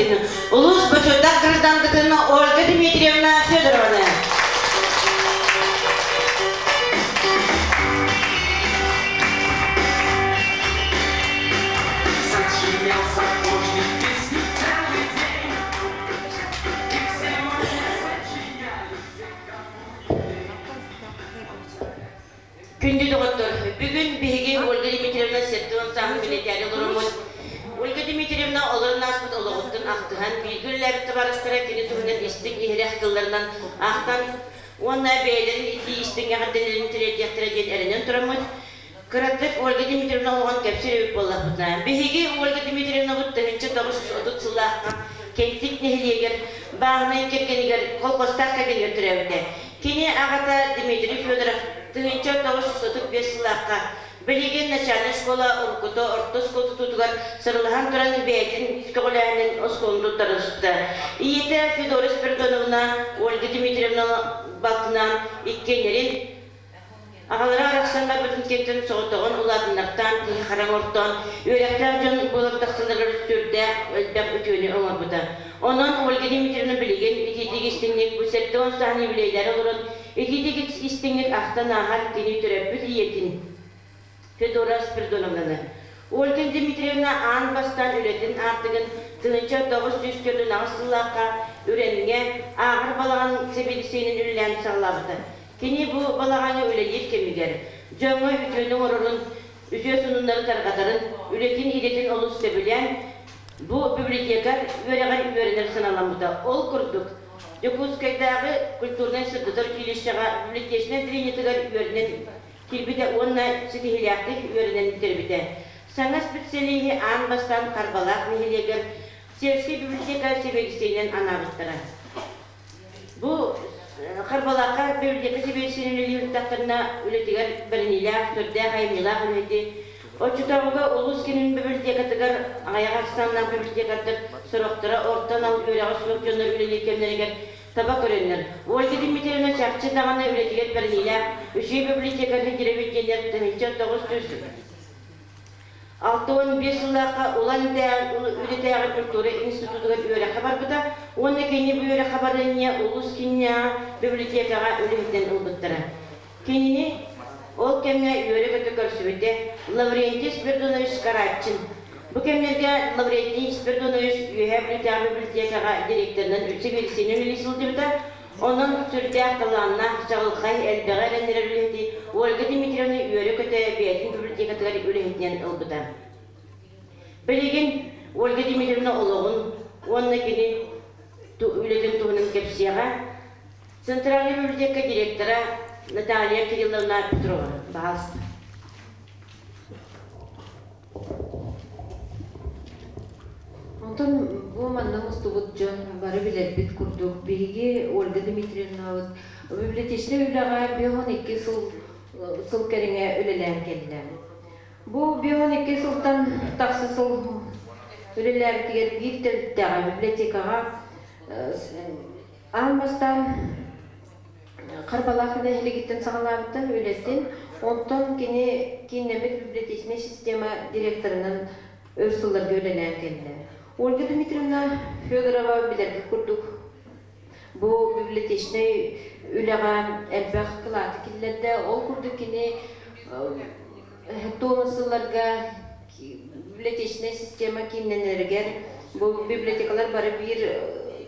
эҕэрдэтин улуус бочуоттаах гражданкатын Ольга Дмитриевна Федорованы. Күндү доҕоттор, бүгүн биһиги Ольга Дмитриевна Сергеевна сааһын бэлиэтээри олороммут. Ольга Дмитриевна олорон ааспыт олоҕуттан ахтыһан, бииргэ үлэлээбит табаарыстара кини туһунан истиҥ иһирэх тылларынан ахтан уонна бэйэлэрин итии истиҥ эҕэрдэлэрин тириэрдиэхтэрэ диэн эрэнэн тураммыт, кыратык Ольга Дмитриевна олоҕун кэпсиир эбит буоллахпытына, биһиги Ольга Дмитриевнабыт 1930 сыллаахха Кэнтик нэһилиэгэр бааһынай кэргэнигэр колхозтаах кэргэнигэр төрөөбүтэ. Кини аҕата Дмитрий Федоров 1935 сыллаахха билигин начальнай школа уруккута орто оскуола тутуутугар сырылаһан туран бэйэтин көҕүлээһинин оскуоланы туттарыста. Ийэтэ Федора Спиридоновна Ольга Дмитриевна балтынаан иккиэннэрин Аҕалара арахсан барбытын кэнниттэн соҕотоҕун улаатыннартаан киһи хараҥа ортоон, үөрэхтээх дьон буолан тахсалларыгар сүрдээх элбэх үтүөнү оҥорбута. Онон Ольга Дмитриевна билигин итиитик истиҥник бу 70 сааһын юбилейдары олорон итиитик истиҥник ахтан ааһар кини төрөппүт ийэтин Федора Спиридоновнаны. Ольга Дмитриевна аан бастаан үлэтин аартыгын 1948 сыллаахха Үрэҥҥэ ааҕар балаҕан сэбиэдиссэйинэн үлэлээн саҕалаабыта. Кини бу балаҕаҥҥа үлэлиир кэмигэр дьоҥҥо үтүөнү оҥорорун, үтүө сонуннары тарҕатарын, үлэтин идэтин олус сөбүлээн, бу библиотекарь үөрэҕэр үөрэнэр саналаммыта. Ол курдук, Дьокуускайдааҕы культурнай-сырдатар училищеҕа библиотечнай отделениетыгар үөрэнэн киирбитэ уонна ситиһиилээхтик үөрэнэн бүтэрбитэ. Саҥа специалиһы аан бастаан Харбалаах нэһилиэгэр сельскэй библиотека сэбиэдиссэйинэн анаабыттара. Бу Харбалаахха библиотека сэбиэдиссэйинэн үлэлии сырыттахтарына үлэтигэр бэриниилээх, сүрдээх айымньылаах үлэһити оччотооҕуга улуус киинин библиотекатыгар аҕыйах ахсааннаах библиотекардар сорохторо орто анал үөрэҕэ суох дьоннор үлэлиир кэмнэригэр таба көрөннөр, Ольга Дмитриевна чахчы даҕаны үлэтигэр бэриниилээх үчүгэй библиотекарь дирэбит диэннэр 1965 сыллаахха Улан Үлэтээҕи культура институтугар үөрэххэ барбыта уонна кини бу үөрэххэ барыанньа улуус кииннээҕи библиотекаҕа үлэһитинэн ылбыттара. Кинини ол кэмҥэ үөрэ-көтө көрсүбүтэ Лаврентий Спиридонович Карачин. Бу кэмнэргэ Лаврентий Спиридонович Үөһээ Бүлүүтээҕи библиотекаҕа директорынан үксэ биэриссиэнэн үлэлии сылдьыбыта. Онон сүрдээх талааннаах, чаҕылхай, элбэҕи эрэннэрэр үлэһити Ольга Дмитриевна үөрэ-көтө бэйэтин библиотекатыгар үлэһитинэн ылбыта. Билигин Ольга Дмитриевна олоҕун уонна кини үлэтин туһунан кэпсиэҕэ Центральная библиотека директора Наталья Кирилловна Петрова. Пожалуйста. Онтон бу манна мустубут дьон бары билэрбит курдук, биһиги Ольга Дмитриевнабыт библиотечнай үлэҕэ 52 сыл сыл кэриҥэ үлэлээн кэллэ. Бу 52 сылтан тахса сыл үлэлээбитигэр биир төрүттэҕэ библиотекаҕа аан бастаан Харбалаах нэһилиэгиттэн саҕалаабыта үлэтин. Онтон кини кииннэммит библиотечнай система директорынан өр сылларга үлэлээн кэллэ. Ольга Дмитриевна Федорова билэргит курдук бу библиотечнай үлэҕэ элбэх кылааты киллэрдэ. Ол курдук кини туома сылларга библиотечнай система кииннэнэригэр бу библиотекалар бары биир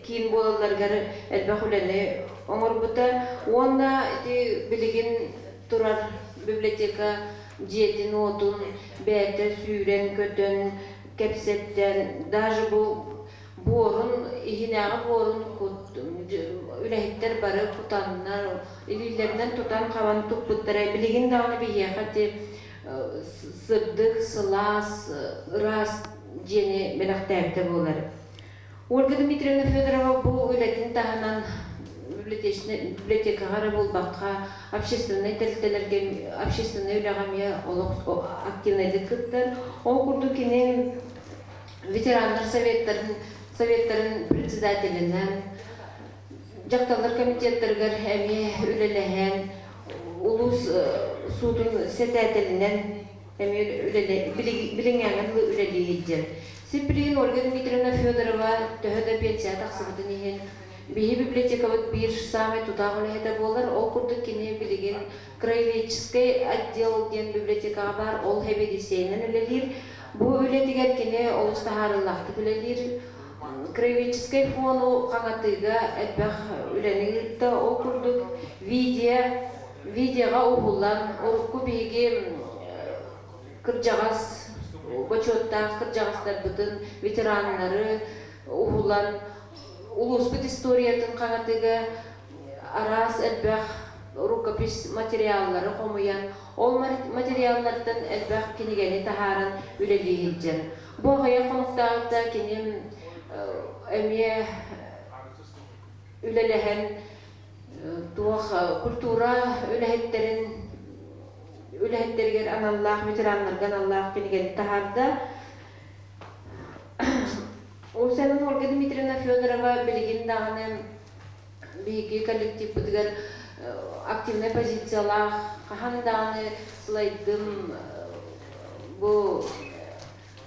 киин буолалларыгар элбэх үлэни оҥорбута уонна ити билигин турар библиотека дьиэтин-уотун бэйэтэ сүүрэн-көтөн кэпсэттэн даже бу буорун иһинээҕи буорун үлэһиттэр бары кутаннар илиилэринэн тутан-хабан туппуттара билигин даҕаны биһиэхэ ити сырдык, сылаас, ыраас дьиэни бэлэхтээбитэ буолар. Ольга Дмитриевна Федорова бу үлэтин таһынан библиотекаҕа эрэ буолбакка, общественнай тэрилтэлэргэ, общественнай үлэҕэ эмиэ олох активнайдык кыттар. Ол курдук кини ветераннар советтарын, советтарын председателинэн, дьахталлар комитеттарыгар эмиэ үлэлэһэн, улуус суутун сэтээтэлинэн эмиэ билиҥҥээҥҥэ дылы үлэлии сылдьар. Сиппилигин Ольга Дмитриевна Федорова төһө да пенсия тахсыбытын иһин, биһи библиотекабыт биир саамай тутаах үлэһитэ буолар. Ол курдук кини билигин краеведческай отдел диэн библиотекаҕа баар, ол сэбиэдиссэйинэн үлэлиир. Бу үлэтигэр кини олус таһаарыылаахтык үлэлиир. Краеведческай фону хаҥатыыга элбэх үлэни ыытта. Ол курдук видео, видеоҕа уһуллан, урукку биһиги кырдьаҕас, бочуоттаах кырдьаҕастарбытын, ветераннары уһулан, улууспут историятын хаҥатыыга араас элбэх рукопись материаллары хомуйан, ол материаллартан элбэх кинигэни таһааран үлэлии сылдьар. Бу аҕыйах хонуктааҕыта кини эмиэ үлэлэһэн туох культура үлэһиттэрин үлэһиттэригэр аналлаах ветераннарга аналлаах кинигэни таһаарда. Ол Ольга Дмитриевна Федорова билигин даҕаны биһиги коллективпытыгар активнай позициялаах, хаһан даҕаны сылайдым, бу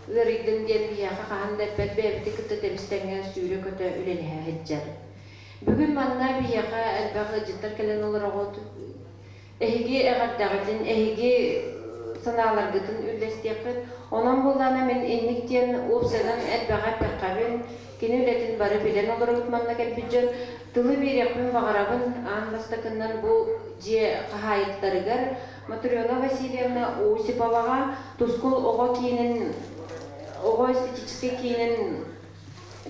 ыарыйдым диэн биһиэхэ хаһан да эппэт, бэйэбитин кытта тэбис-тэҥҥэ сүүрэ-көтө үлэлэһэ сылдьар. Бүгүн манна биһиэхэ элбэх ыалдьыттар кэлэн олороҕут. Эһиги эҕэрдэҕитин, эһиги санааларгытын үллэстиэххит. Онон буоллаҕына мин инник диэн уопсайынан элбэҕи эппэххэбин, кини үлэтин бары билэн олоробут манна кэлбит дьон. Тылы биэриэхпин баҕарабын аан бастакыннан бу дьиэ хаһаайыттарыгар Матрена Васильевна Осиповаҕа Тускул оҕо киинин оҕо эстетическэй киинин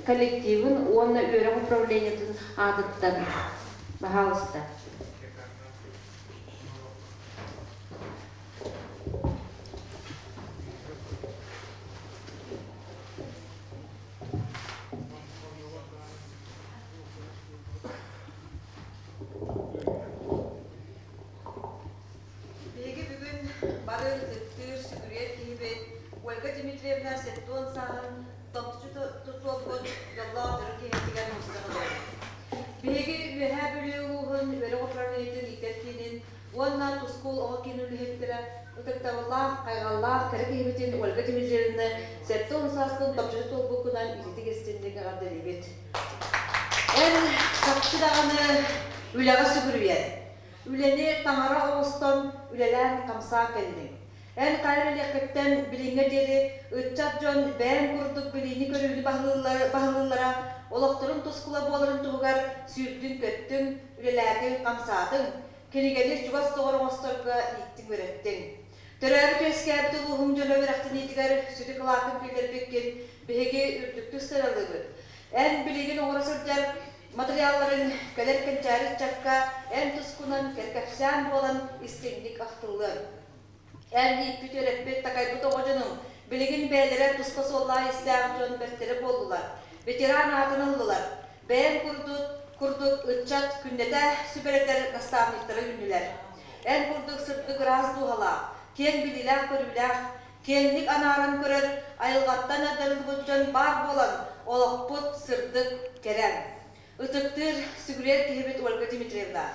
коллективын уонна үөрэх управлениетын аатыттан баһаалыста. Биһиги бүгүн бары ытыктыыр, сүгүрүйэр киһибит Ольга Дмитриевна 70 сааһын томточу туолбут дьоллоох дьоро киһитигэр мустан олоробут. Биһиги Үөһээ Бүлүү улууһун үөрэх управлениетын иитэр киинин уонна Тускул оҕо киинин үлэһиттэрэ ытыктабыллаах, хайҕаллаах кэрэ киһибитин Ольга Дмитриевнаны 70 сааскын томточу туолбуккунан ититик-истинник эҕэрдэлиибит. Эн чахчы даҕаны үлэҕэ сүгүрүйэн, үлэни таҥара оҥостон үлэлээн-хамсаан кэллиҥ. Эн хайа үлэлиэххиттэн билиҥҥэ диэри ыччат дьон бэйэҥ курдук билиини-көрүүнү баһылыыллара, олохторун тускула буоларын туһугар сүүрдүҥ-көттүҥ, үлэлээтиҥ-хамсаатыҥ, кинигэни чугас доҕор оҥосторго ииттиҥ-үөрэттиҥ. Төрөөбүт-үөскээбит улууһуҥ дьоно үөрэхтэниитигэр сүдү кылаатын киллэрбиккин биһиги үрдүктүк сыаналыыбыт. Эн билигин оҥоро сылдьар матырыйаалларыҥ кэлэр кэнчээри ыччакка эн тускунан кэпсээн буолан истиҥник ахтыллыаҥ. Эн ииппит-үөрэппит, такайбыт оҕо дьонуҥ билигин бэйэлэрэ туспа суоллаах-иистээх дьон бэртэрэ буоллулар, ветеран аатын ыллылар, бэйэҥ курдук курдук ыччат күннэтэ сүбэлэтэр наставниктара үүннүлэр. Эн курдук сырдык ыраас дууһалаах, киэҥ билиилээх-көрүүлээх, киэҥник анааран көрөр айылҕаттан айдарыллыбыт дьон баар буолан, олохпут сырдык, кэрэ. Ытыктыыр, сүгүрүйэр киһибит Ольга Дмитриевна,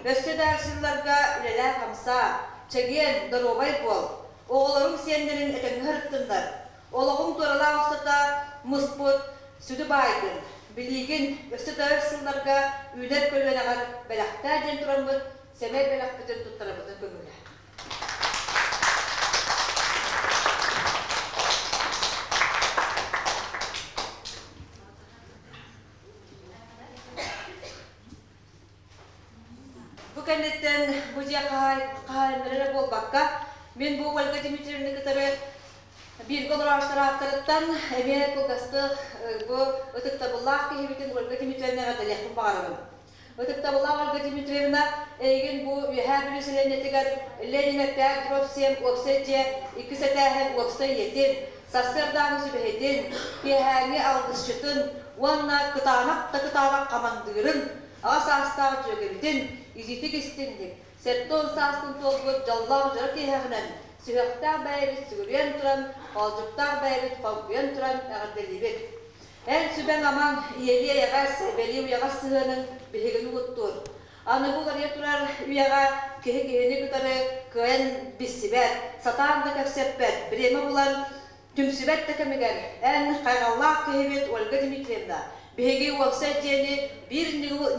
өссө да сылларга үлэлээ-хамсаа, чэгиэн, доруобай буол, оҕолоруҥ сиэннэрин этэҥҥэ сырыттыннар, олоҕуҥ туоралаах устата муспут сүдү баайгын, билиигин өссө да өр сылларга үүнэр көлүөнэҕэр бэлэхтээ диэн тураммыт сэмэй бэлэхпитин туттарабытын көҥүлэ. Бу кэнниттэн бу дьиэ хаһаайыннара эрэ буолбакка, мин бу Ольга Дмитриевна кытары бииргэ олороочтор ааттарыттан эмиэ кылгастык бу ытыктабыллаах киһибитин Ольга Дмитриевна эҕэрдэлиэхпин баҕарабын. Ытыктабыллаах Ольга Дмитриевна, эйигин бу Үөһээ Бүлүү сэлиэнньэтигэр Ленин эппээх дробь 7 уопсай дьиэ иккис этээһин уопсай ийэтин, сарсыардааҥы сүбэһитин, киэһээҥҥи алгысчытын уонна кытаанах да кытаанах хамандыырын, аҕа саастаах дьүөгэбитин итиитик истинник, 70 сааскын туолбут дьоллоох дьоро киэһэҕинэн, сүһүөхтээх бэйэбит сүгүрүйэн туран, хоолдьуктаах бэйэбит хоҥкуйан туран эҕэрдэлиибит. Эн сүбэҥ-амаҥ, ийэлии эйэҕэс, эбэлии уйаҕас сыһыаныҥ биһигини угуттуур. Аныгы уларыйа турар үйэҕэ киһи киһини кытары кыайан билсибэт, сатаан да кэпсэппэт, бириэмэ булан. Түмсүбэт да кэмигэр эн хайҕаллаах киһибит Ольга Дмитриевна, биһиги уопсай дьиэни биир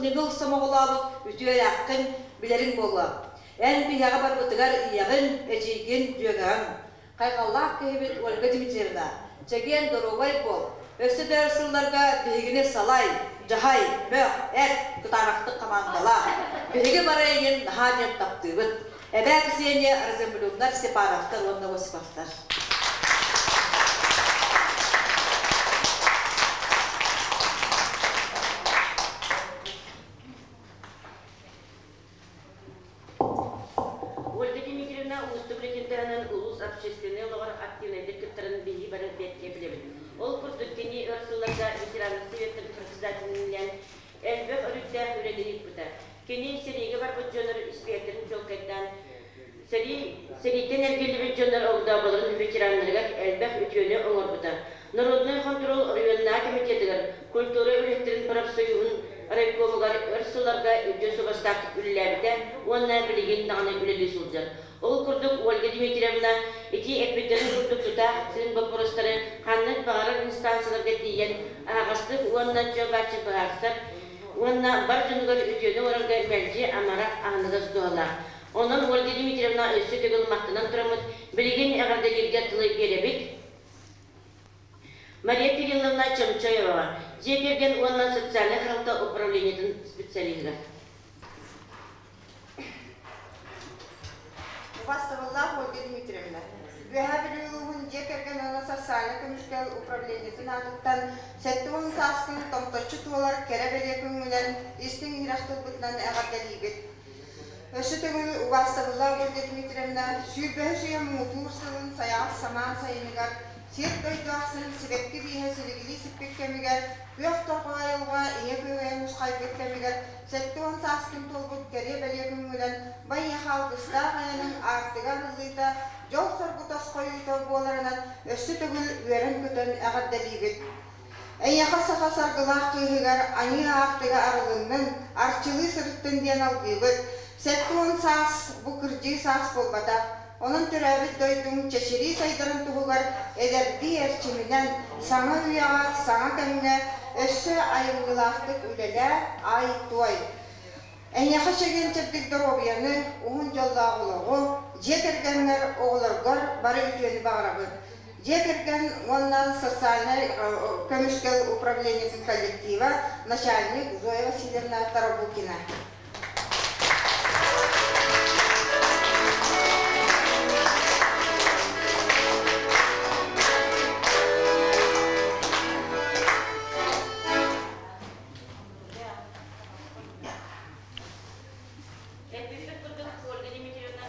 ньыгыл сомоҕолообут үтүөлээххин билэриҥ буолуо. Эн биһиэхэ барбытыгар ийэҕин, эдьиийгин, дьүөгэҕин. Хайҕаллаах киһибит Ольга Дмитриевна, чэгиэн доруобай буол, өссө да өр сылларга биһигини салай, дьаһай, мөх, эт, кытаанахтык хамаандалаа. Биһиги бары эйигин наһаа диэн таптыыбыт. Эбээ Ксения Розенблюмнар, Степановтар уонна Осиповтар. Ольга Дмитриевна уустук үлэтин таһынан улуус общественнай олоҕор активнайдык кыттарын биһиги бары бэрткэ билэбит. Ол курдук кини өр сылларга ветераннар советтарын председателинэн элбэх өрүттээх үлэни ыыппыта. Кини сэриигэ барбыт дьоннор испиэктэрин чуолкайдаан, сэрии сэрииттэн эргиллибит дьоннор огдооболорун ветераннарыгар элбэх үтүөнү оҥорбута. Народнай хонтуруол оройуоннааҕы комитетыгар культура үлэһиттэрин профсоюһун райкомугар өр сылларга үтүө суобастаахтык үлэлээбитэ уонна билигин даҕаны үлэлии сылдьар. Ол курдук Ольга Дмитриевна ити эппиттэрин курдук тутаах тыын боппуруостары ханнык баҕарар инстанцияларга тиийэн аһаҕастык уонна чуо-бааччы быһаарсар уонна бар дьонугар үтүөнү оҥорорго мэлдьи амарах аһыныгас дууһалаах. Онон Ольга Дмитриевна өссө төгүл махтанан тураммыт билигин эҕэрдэлииргэ тылы биэрэбит. Мария Кирилловна Чомчоева, дьиэ кэргэн уонна социальнай харалта управлениетын специалиһыгар. Убастабыллаах Ольга Дмитриевна, Үөһээ Бүлүү улууһун дьиэ кэргэн уонна социальнай көмүскэл управлениетын аатыттан 70 сааскын томточчу туолар кэрэ бэлиэ күҥҥүнэн истиҥ иһирэх тылбытынан эҕэрдэлиибит. Өссө төгүл убаастабыллаах Ольга Дмитриевна, сүүрбэһис үйэ муҥутуур сылын сайаҕас самаан сайыныгар сир-дойду ахсын сибэкки бииһэ силигилии сиппит кэмигэр, күөх торҕо айылҕа ийэ күөгэйэ нусхайбыт кэмигэр 70 сааскын туолбут кэриэ-бэлиэ күҥҥүнэн байыаха алгыстаах айаныҥ аартыга арыллыыта, дьол-соргу тосхойуута буоларынан өссө төгүл үөрэн-көтөн эҕэрдэлиибит. Эйиэхэ саха саргылаах кыыһыгар айыы аартыга арылыннын, арчылыы сырыттын диэн алгыыбыт. 70 саас бу кырдьыы саас буолбатах. Онон төрөөбүт дойдуҥ чэчирии сайдарын туһугар эдэрдии эрчиминэн, саҥа үйэҕэ, саҥа кэмҥэ өссө айымньылаахтык үлэлээ, ай-туой. Эйиэхэ чэгиэн-чэбдик доруобуйаны, уһун дьоллоох олоҕу, дьиэ кэргэҥҥэр, оҕолоргор бары үтүөнү баҕарабыт. Дьиэ кэргэн уонна социальнай көмүскэл управлениетын коллектива, начальник Зоя Васильевна Тарабукина. Эппиппит курдук Ольга Дмитриевна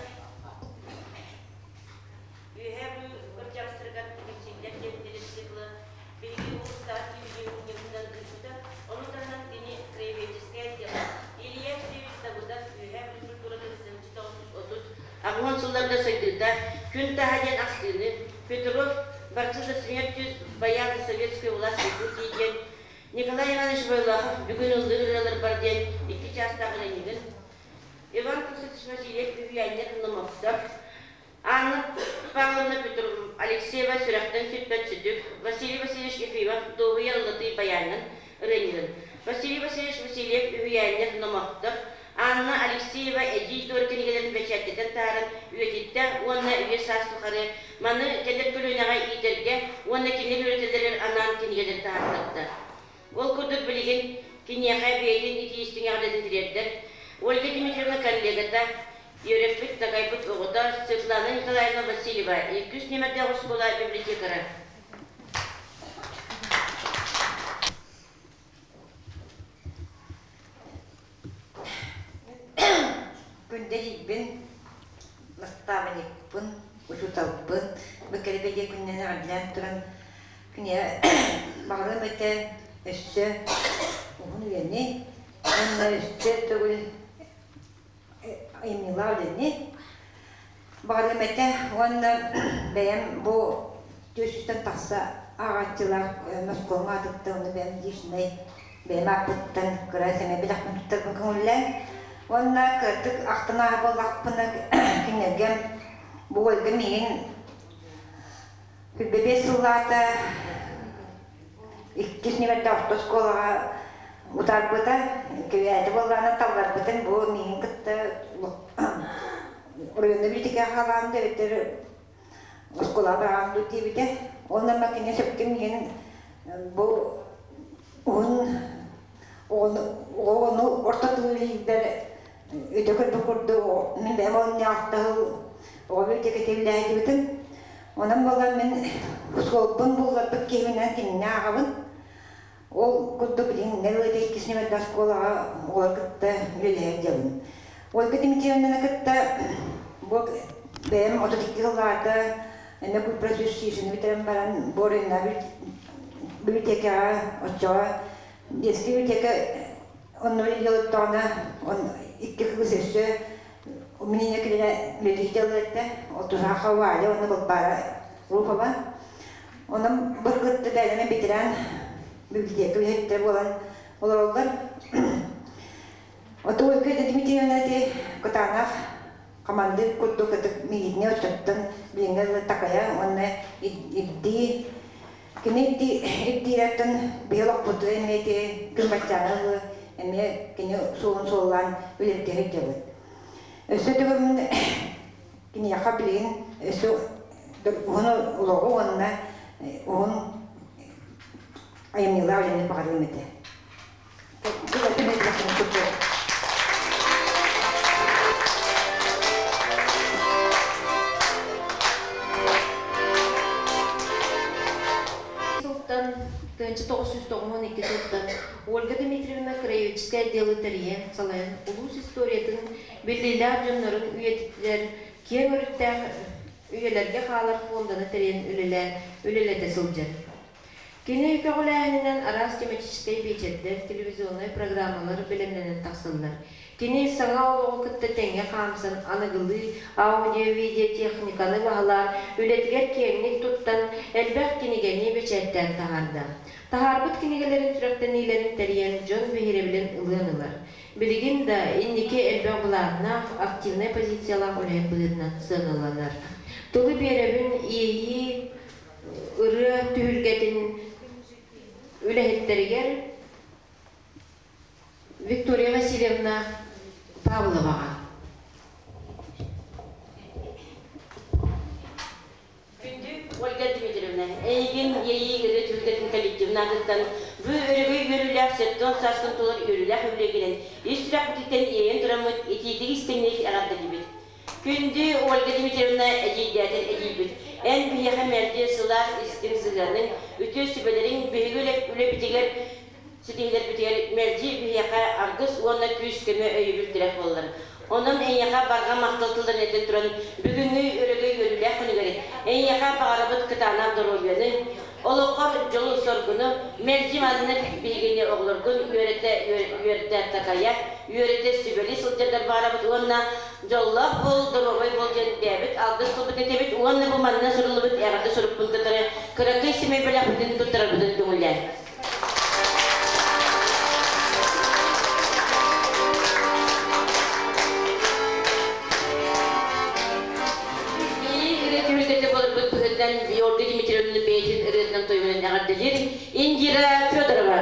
Үөһээ Бүлүү кырдьаҕастарыгар кэпсииллэр диэн телециклы биһиги улуустаах телевидениебытынан ыыппыта. Ону таһынан кини краеведческай отдела Илья Андреевич Давыдов Үөһээ Бүлүү культуратын 1930 80 сылларга сайдыыта Күн таһа диэн ахтыыны Петров Борцы за смертью бояр за советскую власть Якутии диэн Николай Иванович Бойлохов бүгүн ыллыыр ырыалар бар диэн икки чаастаах ырыанньыгын Иван Константинович Васильев үһүйээннэр номохтор Анна Павловна Петров Алексеева сүрэхтэн сүппэт сүтүк, Василий Васильевич Ефимов Дуоһуйа ыллатыы байаанын ырыанньыгын, Василий Васильевич Васильев үһүйээннэр номохтор, Анна Алексеева Эдьиий Дора кинигэлэрин бэчээттэтэн таһааран үйэтиттэ уонна үйэ саас тухары маны кэлэр көлүөнэҕэ иитэргэ уонна кинилэр үөрэтэллэригэр анаан кинигэлэри таһаартарда. Ол курдук билигин киниэхэ бэйэтин итии-истиҥ эҕэрдэтин тириэрдэр Ольга Дмитриевна коллегата, үөрэппит, такайбыт оҕото Светлана Николаевна Васильева, иккис нүөмэрдээх оскуола библиотекара. Күндэлийбин, наставникпын, учууталбын бу кэрэ-бэлиэ күнүнэн эҕэрдэлээн туран кинигэ баҕарыам этэ өссө уһун үйэни уонна өссө төгүл айымньылаах үлэни баҕарыам этэ уонна бэйэм бу түөсүттэн тахса ааҕааччылаах Москваҕа аатыттан уонна бэйэм личнэй бэйэм ааппыттан кыра сэмэй бэлэхпин туттарбын көҥүллээн уонна кыратык ахтан ааһар буоллахпына кинилэргэ бу Ольга миигин. Хүлбэбиэс сыллаата иккис нүмердээх орто оскуолаҕа утаарбыта. Кэбээти буоллаҕына талларбытын бу миигин кытта оройуонна библиотекаҕа хаалаан да эбэтэр оскуолаҕа быраҕан дуу диэбитэ. Онно кини сөпкө миигин бу уһун оҕону орто тыл үлэлиирбэр өтө көрбүт курдук мин бэйэм оонньоохтоһул оҕо библиотеката үлэлээбитим. Онон буолан мин суолбун булларбыт киһибинэн кинини ааҕабын. Ол курдук билигин ылыта иккис нүмердээх оскуолаҕа оҕолор кытта үлэлэһэр дьабын. Ольга Дмитриевнаны кытта бу бэйэм 32 сыллаата эмэ культпросвещение бүтэрэн баран бу оройуоннааҕы библиотекаҕа оччоҕо детский библиотека онно үлэлиир он икки кыыс өссө Минине кинилэ үлэлиир этэ ол Тусаха Валя уонна Балбаара Руфова. Онон быргытты бэйэлэрин ветеран библиотека үлэһиттэрэ буолан олороллор. Ото Ольга Дмитриевна ити кытаанах командир курдук ытык миигитини оччоттон билиҥҥэ дылы такайа уонна ирдии кини ирдиирэртэн биһи олохпутугар эмиэ ити күн баччааҥҥа дылы эмиэ кини суолун суоллаан үлэлэтэ сылдьабыт. Өссө төгүл киниэхэ билигин өссө уһун олоҕу уонна уһун айымньылаах үлэни баҕарыам этэ. Сылтан 1992 сылтан Ольга Дмитриевна краеведческай отделы тэрийэн, салайан улуус историятын биллиилээх дьоннорун үйэтитэр киэҥ өрүттээх үйэлэргэ хаалар фонданы тэрийэн үлэлээн үлэлэтэ сылдьар. Кини көҕүлээһининэн араас тематическай биэчэрдэр, телевизионнай программалар бэлэмнэнэн тахсаллар. Кини саҥа олоҕу кытта тэҥҥэ хаамсан, аныгылыы аудио-видеотехниканы баһылаан, үлэтигэр киэҥник туттан, элбэх кинигэни бэчээттээн таһаарда. Таһаарбыт кинигэлэрин сүрэхтэниилэрин тэрийэн, дьон биһирэбилин ылыан ылар. Билигин да инники элбэх былааннаах, активнай позициялаах үлэһит быһыытынан сыаналанар. Тылы биэрэбин иэйии ырыа түһүлгэтин үлэһиттэригэр Виктория Васильевна Павловаҕа. Күндү Ольга Дмитриевна, эйигин иэйии ырыа түһүлгэтин коллективын аатыттан бу өрөгөй үөрүүлээх 70 сааскын туолар үөрүүлээх үбүлүөйгүнэн ис сүрэхпититтэн иэйэн тураммыт итиитик истиҥник эҕэрдэлиибит. Күндү Ольга Дмитриевна эдьиийдээтэр эдьиийбит, эн биһиэхэ мэлдьи сылаас истиҥ сыһыаныҥ, үтүө сүбэлэриҥ биһиги үлэбитигэр ситиһиилэрбитигэр мэлдьи биһиэхэ аргыс уонна күүс-көмө өйөбүл тирэх буолаллар. Онон эйиэхэ барҕа махтал тылларын этэн туран, бүгүҥҥү өрөгөй үөрүүлээх күнүгэр эйиэхэ баҕарабыт кытаанах доруобуйаны, олоххор дьолу-соргуну, мэлдьи маннык биһигини оҕолоргун үөрэтэ үөрдэ такайа, үөрэтэ сүбэлии сылдьаргар баҕарабыт уонна дьоллоох буол, доруобай буол диэн бэйэбит алгыс тылбытын этэбит уонна бу манна суруллубут эҕэрдэ сурукпун кытары кыракый сэмэй бэлэхпитин туттарарбытын көҥүллээн. Ырыа түһүлгэтэ буоларбыт быһыытынан Ольга Дмитриевна бэйэтин ырыатынан тойугунан эҕэрдэлиир Индира Федорова.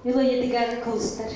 Мелодиятыгар кылыстар.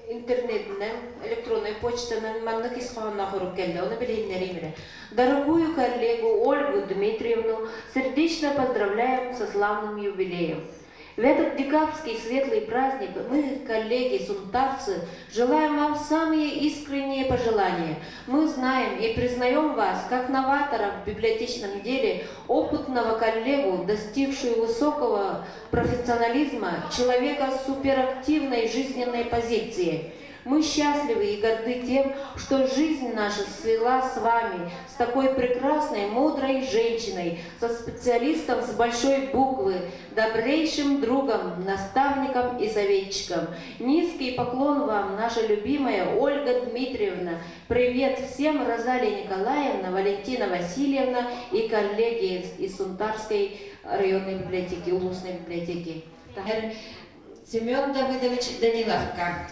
интернетинэн, электроннай почтанан маннык ис хоһоонноох урук кэллэ. Ону билиһиннэриим эрэ. Дорогую коллегу Ольгу Дмитриевну сердечно поздравляем со славным юбилеем. В этот декабрьский светлый праздник мы, коллеги, сунтарцы, желаем вам самые искренние пожелания. Мы знаем и признаем вас как новатора в библиотечном деле, опытного коллегу, достигшую высокого профессионализма, человека с суперактивной жизненной позицией. Мы счастливы и горды тем, что жизнь наша свела с вами, с такой прекрасной, мудрой женщиной, со специалистом с большой буквы, добрейшим другом, наставником и советчиком. Низкий поклон вам, наша любимая Ольга Дмитриевна. Привет всем, Розалия Николаевна, Валентина Васильевна и коллеги из Сунтарской районной библиотеки, улусной библиотеки. Семен Давыдович Даниловка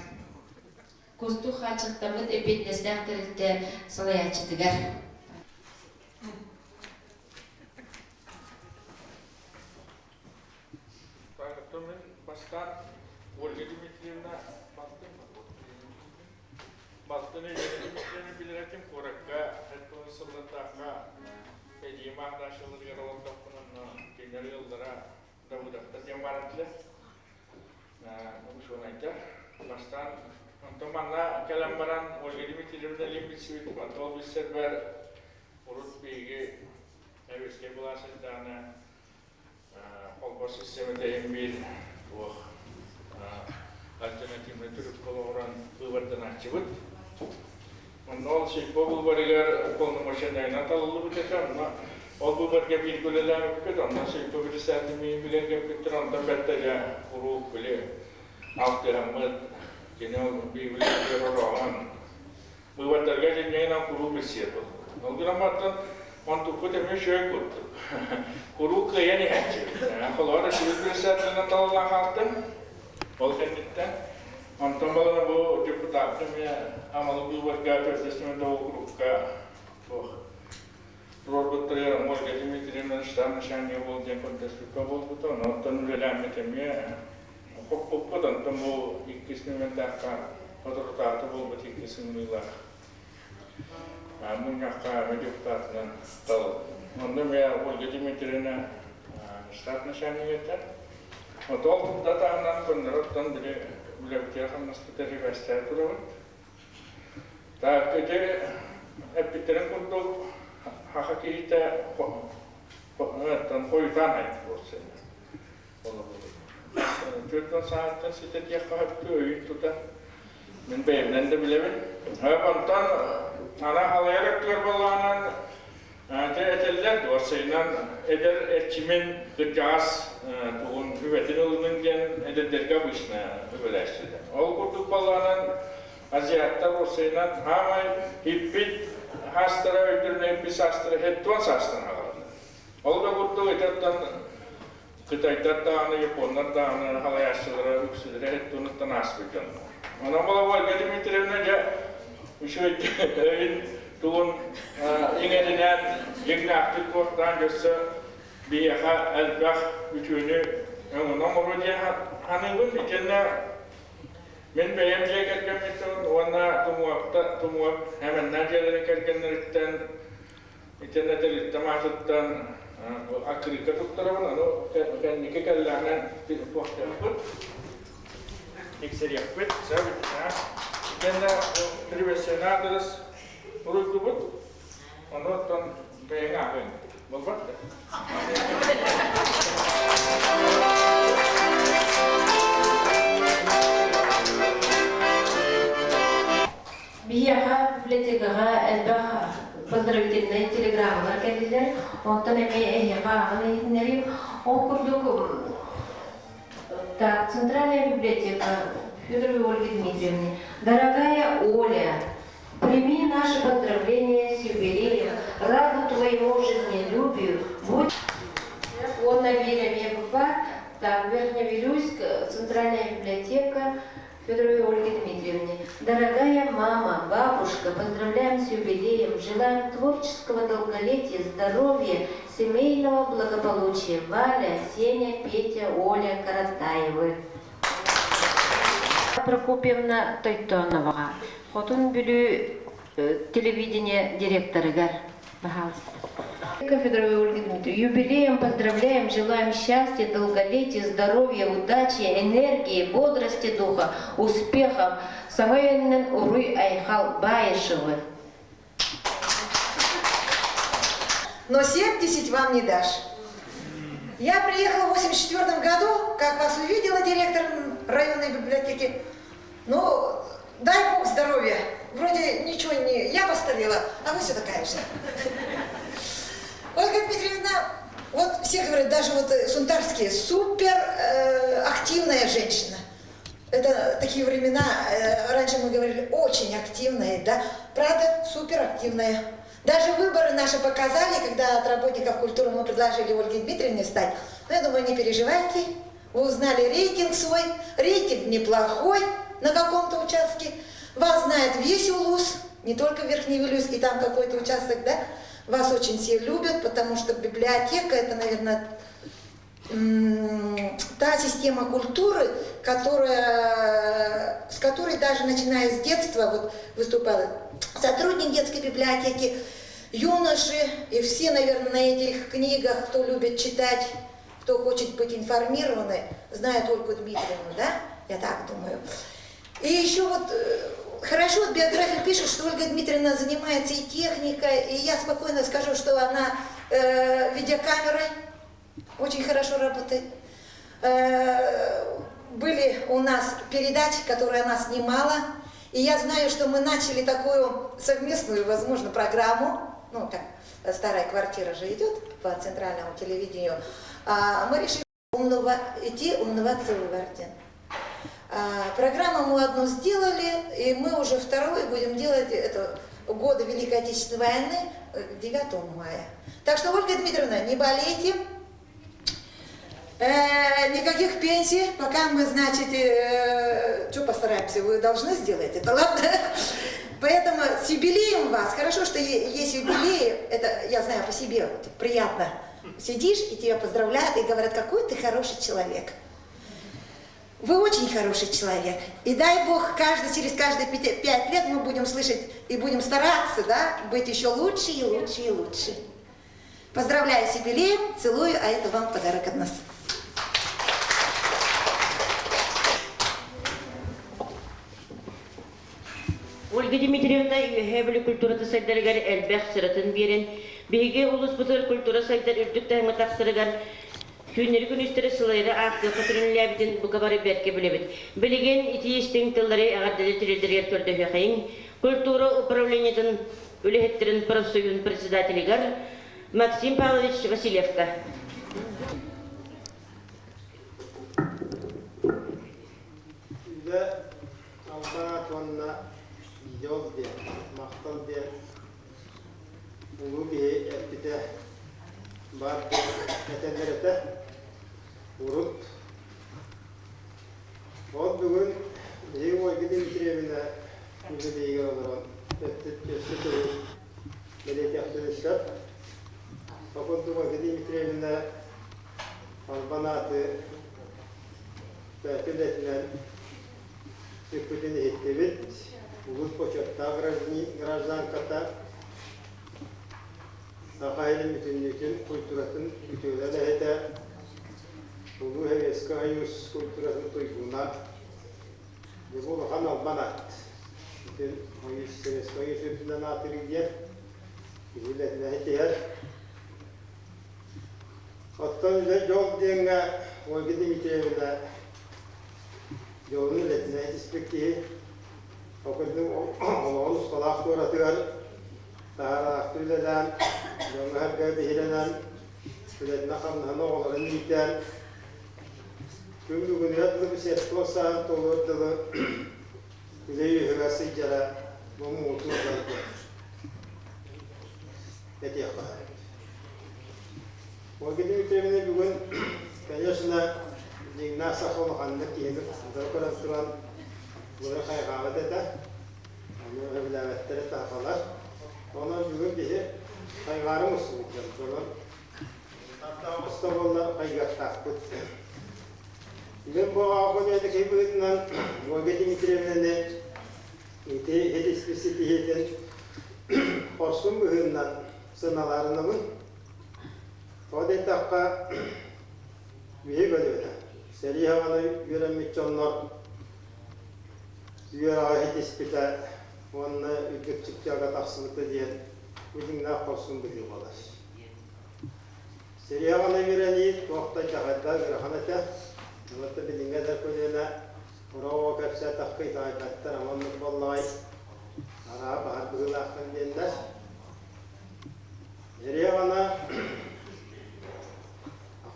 Кустук хааччахтаммыт эппиэтинэстээх тэрилтэ салайааччытыгар. Мин бастаан Ольга Дмитриевна балтым балтын Елена Дмитриевна билэр этим куоракка этон сыллатаахха эдиим аахдаашыларыгар олордохпунан кинилэр ыаллара Давыдовтар диэн баар этилэр учуонайдар. Бастаан онтон манна кэлэн баран Ольга Дмитриевна илин билсибитим, онтон ол билсэрбэр урут биһиги Эвельскэй былаас эрдэҕинэ холбос систиэмэтэ иһин биир туох альтернативнай төрүккэ олоҕуран быыбарданааччыбыт. Онно ол сельпо быыбарыгар полномоченнайынан талыллыбыт этэ. Онно ол быыбарга бииргэ үлэлээбиппит. Онно сельпо председателин билэргэппиттэр. Онтон бэрт дьэ куруук били алтыһаммыт кини ол биир орооһон быыбардарга дьиҥнээн куруук билсиэ буолла. Ол гынан бартан онтукпут эмиэ үчүгэй курдук. Куруук кыайан иһээччибит. Холоро сибил председателинэн талыллан хаалтым. Ол кэнниттэн Онтон балана бу депутат эмиэ амалы быыбарга төрдүс округка туох туруорбуттарыгар Ольга Дмитриевна штаб начальнига буол диэн көрдөспүккэ буолбута. Онтон үлэлээммит эмиэ хоппуппут. Онтон бу иккис нүмердээххэ соторутааҕыта буолбут иккис ымыылаах мунньахха эмиэ депутатынан талыллым. Онно эмиэ Ольга Дмитриевна штаб начальнига этэ. Отол да таһынан көннөрөттөн били үлэбитигэр хамнаспытыгар сибээстээн турабыт. Так ити эппиттэрин курдук хаха киһитэ хойутаан айт буолсун. Төрдөн сааттан ситэтиэххэ хөптү өйүн тута. Мин бэйэбинэн да билэбин. Онтон ана халайар өттүгэр боллаанан Дьэ этэллэр дуорсайынан эдэр эрчимин кырдьаҕас тугун үбэтин ылынын диэн эдэрдэргэ обычно үбэлээччилэр. Ол курдук балаанан азиаттар уопсайынан хаамай иппит хаастара өйдөрүнэн иппит саастара хеттуон саастан аҕаланар. Ол да курдук ити оттон кытайдар даҕаны, японнар даҕаны халайааччылара үксүлэрэ хеттуонуттан ааспыт дьоннор. Онон була Ольга Дмитриевна дьэ үчүгэй өйүн тугун иҥэринэн дьиҥнээхтик куортаан өссө биһиэхэ элбэх үтүөнү өҥөнү оҥоруо диэн саныыбын. Итиэннэ мин бэйэм дьиэ кэргэммиттэн уонна Тумуопта Тумуоп Эмэннээх дьиэлэрин кэргэннэриттэн итиэннэ тэрилтэм аатыттан аккырыыкка туттарабын, ону кэнники кэллэҕинэ туохтуохпут, тиксэриэхпит, сөп итиэннэ приветственный адрес уруйдубут, ону оттон бэйэҥ ааҕыҥ, буолбат да? Биһиэхэ библиотекаҕа элбэх поздравительнай телеграммалар кэллилэр. Онтон эмиэ эһиэхэ ааҕан иһитиннэриим. Ол курдук так, Центральная библиотека Федоровой Ольги Дмитриевны. Дорогая Оля, прими наше поздравление с юбилеем, рада твоему жизнелюбию, будь Уонна биир эмиэ баар. Так, Верхневилюйск, Центральная библиотека Федоровой Ольге Дмитриевне. Дорогая мама, бабушка, поздравляем с юбилеем, желаем творческого долголетия, здоровья, семейного благополучия. Валя, Сеня, Петя, Оля, Каратаевы. Прокопьевна Тойтоноваҕа, Хотун Бүлүү телевидение директорыгар. Пожалуйста. Федорова Ольга Дмитриевна, юбилеем поздравляем, желаем счастья, долголетия, здоровья, удачи, энергии, бодрости духа, успехов. Саҥа үйэннэн Уруй Айхал Баишевы. Но 70 вам не дашь. Я приехала в 84 году, как вас увидела директором районной библиотеки. Ну, дай бог здоровья. Вроде ничего не я поставила, а вы все такая же. Ольга Дмитриевна, вот все говорят, даже вот сунтарские, супер активная женщина. Это такие времена, раньше мы говорили, очень активная, да? Правда, супер активная. Даже выборы наши показали, когда от работников культуры мы предложили Ольге Дмитриевне стать. Но я думаю, не переживайте, вы узнали рейтинг свой, рейтинг неплохой на каком-то участке. Вас знает весь Улус, не только Верхний Вилюйск, и там какой-то участок, да? Вас очень все любят, потому что библиотека – это, наверное, та система культуры, которая, с которой даже начиная с детства вот, выступал сотрудник детской библиотеки, юноши и все, наверное, на этих книгах, кто любит читать, кто хочет быть информированы, знают Ольгу Дмитриевну, да? Я так думаю. И еще вот хорошо биография пишет, что Ольга Дмитриевна занимается и техникой, и я спокойно скажу, что она видеокамерой очень хорошо работает. Были у нас передачи, которые она снимала, и я знаю, что мы начали такую совместную, возможно, программу, ну, как старая квартира же идет по центральному телевидению, мы решили идти умноваться в Варден. Программу мы одну сделали, и мы уже вторую будем делать, это годы Великой Отечественной войны, 9 мая. Так что, Ольга Дмитриевна, не болейте, никаких пенсий, пока мы, значит, что постараемся, вы должны сделать это, ладно? Поэтому с юбилеем вас, хорошо, что есть юбилеи, это я знаю по себе, вот, приятно. Сидишь, и тебя поздравляют, и говорят, какой ты хороший человек. Вы очень хороший человек. И дай Бог, через каждые 5 лет мы будем слышать и будем стараться, да, быть еще лучше и лучше и лучше. Поздравляю с юбилеем, целую, а это вам подарок от нас. Ольга Дмитриевна Үөһээ Бүлүү культурата сайдарыгар элбэх сыратын биэрэн, биһиги улууспутугар культура сайдар үрдүк таһымҥа тахсарыгар түүннэри күнүстэри сылайары аахсыахха түрүнүлээбитин бука бары бэркэ билэбит. Билигин итии истиҥ тыллары эҕэрдэлэр тириэрдэригэр көрдөһүөхэйиҥ. Культура управлениетын үлэһиттэрин профсоюзун председателигэр Максим Павлович Васильевка. Үлэ албаат уонна дьол диэн, махтал диэн улуу киһи эппитэ баар диэн этэллэр этэ. Урут ол бүгүн биһиги Ольга Дмитриевна юбилейигэр олорон өссө төгүл бэлиэтиэхпитин сөп. Ол курдук Ольга Дмитриевна албан ааты бэйэтэ үлэтинэн сүкпүтүн иһиттибит. Улуус бочуоттаах гражданката Саха сирин бүтүннүүтүн культуратын үтүөлэн эһэтэ, Улуу Советскай Союз культуратын туйгуна, бу улахан албан аат. Бүтүн Советскай Союз үрдүнэн аатырыы диэн киһи үлэтинэн этиһэр. Оттон үлэ дьол диэҥҥэ Ольга Дмитриевна дьолун үлэтинэн этиспит киһи, ол курдук олоҕун усталаах туоратыгар таһаараахтык үлэлээн, дьоҥҥо-сэргэҕэ биһирэнэн, үлэтинэн-хамнаһын оҕолорун иитэн, күн бүгүнүгэр дылы беседка саан толуор дылы үлэ үөһүгэр сылдьара бу муҥутуур дойду этиэххэ сөп. Ольга Дмитриевна бүгүн, конечно, дьиҥнээх саха улаханнык киһини утары көрөн туран былыр хайҕаабат этэ. Ону сөбүлээбэттэрэ сахалар. Онон бүгүн биһи хайҕаары мустубут дьон. Онон таптаах буолла хайгыахтаахпыт. Мен бу аҕа көлүөнэ киһи быһыытынан Ольга Дмитриевнаны ити итисписитиһиитин хорсун быһыыннан сыаналаарынабын. Тоҕо диэтэххэ, биһи көлүөнэ сэрии саҕана үөрэммит дьоннор үөрэҕи ситиспитэ уонна үрдүк чыпчаалга тахсыбыта диэн бу дьиҥнээх хорсун быһыы буолар. Сэрии саҕана үөрэнии туох да дьаһайда ыарахан этэ. Онон билиҥҥи эдэр көлүөнэ Ороҕо кэпсээтэххэ итэҕэйбэттэр, ама оннук буоллаҕай, араа баһар быһыылааххын диэннэр. Дьэриэҕана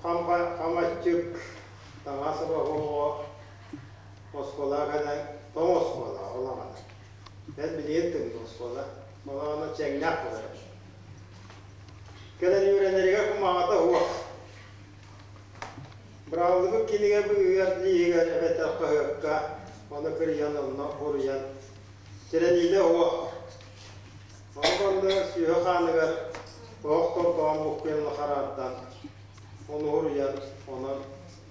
хам аччык таҥас оҕо оскуола кэлэн тоҥ оскуола олаҕана. Бэл билигин тымныы оскуола. Олаҕана чэҥнээх буолар. Кэлэн үөрэнэригэр кумаҕата суох. Быраҕыллыбыт кинигэ быыһыгар лииһигэр эбэтэр хаһыакка ону кырыйан онно уруйан тирэниилэ уох. Ол онно сүөһү хааныгар оһох тордоҕун буккуйан хараардан ону уруйан онон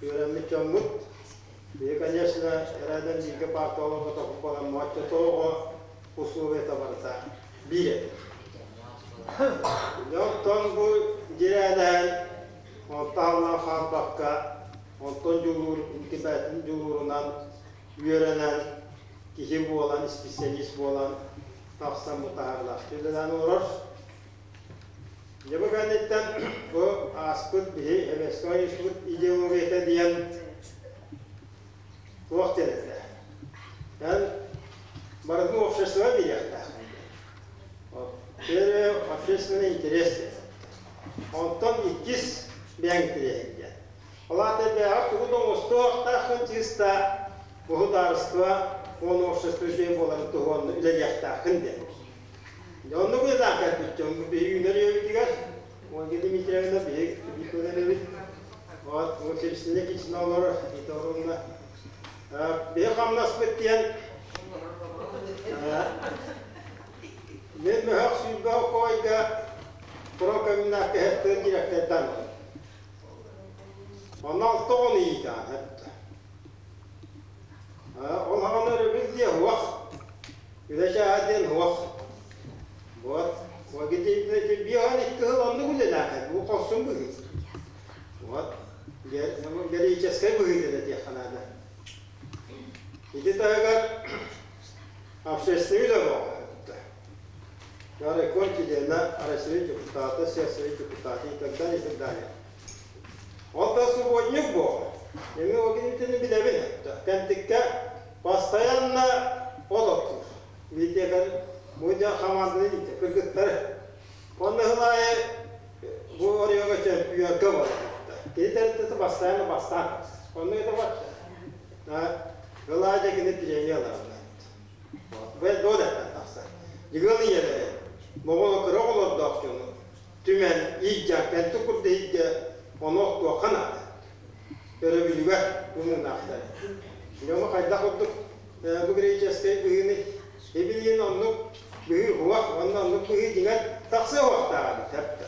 үөрэммит дьоммут. Биһи, конечно, эрээдэн бииргэ паарта олорботохпут буолан оччотооҕу условията барыта биир этэ. Дьэ оттон бу дьирээлэһэн онто аһыллан хаалбакка, онтон дьулуур, интибээтин дьулуурунан үөрэнэн, киһи буолан, специалист буолан тахсан бу таһаарылаахтыы үлэлээн олорор. Дьэ бу кэнниттэн бу ааспыт биһи Эбэскэ институт идеологията диэн туох диэн этэ? Эн барытын общество бириэхтээх. Первое общественный интерес диэн. Онтон иккис бэйэҥ интэриэһиҥ диэн. Ол аата бэйэҕэр тугу да оҥостуохтааххын чыыста государство уонна общество үчүгэй буоларын туһугар үлэлиэхтааххын диэн. Дьэ оннук үлэлээх кэлбит дьон биһиги үүнэр үйэбитигэр Ольга Дмитриевна биһиги эбит. Вот, бу Кристина Кичина олорор, Иторовна. Биһи хамнаспыт диэн Мен мөһөх сүүрбэ окойга прокоммуналька хэттэн директордан Онно алта оҕону иитаан хэттэ. Ол хаҕана өрөбүл диэ хуох. Үлэ чааһа диэн хуох. Вот. Биохан икки сыл оннук үлэлээхэ. Бу хорсун быһыы. Вот. Героическай быһыы диэн этиэххэ наада. Ити таһыгар общественный үлэ буолла. Райком члена, Россия депутата, сельсовет депутата и так далее, и так далее. Ол да субботник буолла. Эми ол кинитини билэбин. Кэнтиккэ постоянно олоттур. Библиотекарь бу хамаанданы иитэ кыргыттары. Онно сыл аайы бу оройуоҥҥа чөмпүйүөккэ буолар. Кини тэрилтэтэ бастаан бастаан. Онно это барда. Ылаадьа кини премия ылар. Бэл дуо да тахсар. Дьыгыл ийэлэри, моҕол кыра оҕолордоох дьону түмэн иирдьэ, кэнтик курдук иирдьэ ону охтуохха наада. Өрөбүлүгэр умунаахтар. Дьону хайдах курдук бу греческэй быһыыны эбилиин оннук быһыы уһуох уонна оннук быһыы дьиҥэр тахсыа уһуохтааҕа эбит эптэ.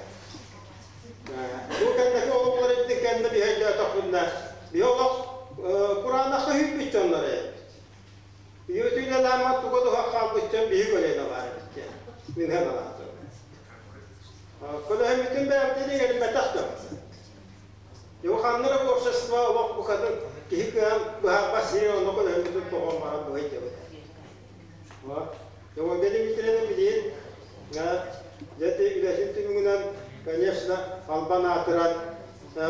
Бу кэнники олоҕулар эбитин кэннэ биһи өйдөөтөхпүнэ биһи олох кураанахха үүммүт дьоннор эбит. Үйэтүлэлээммат туга туһах хаалбыт дьон биһи көлүөнэ баар эбит диэн мин санаатым. Көлөһөммүтүн бэйэбитин иҥэриммэтэх дьон. Дьэ ханна эрэ общество олох букатын киһи кыһан быһаарбат сири онно көлөһөммүтүн тоҕон баран быһый диэбит. Дьэ Ольга Дмитриевна билигин дьэ үлэтин түмүгүнэн, конечно, албан аатыран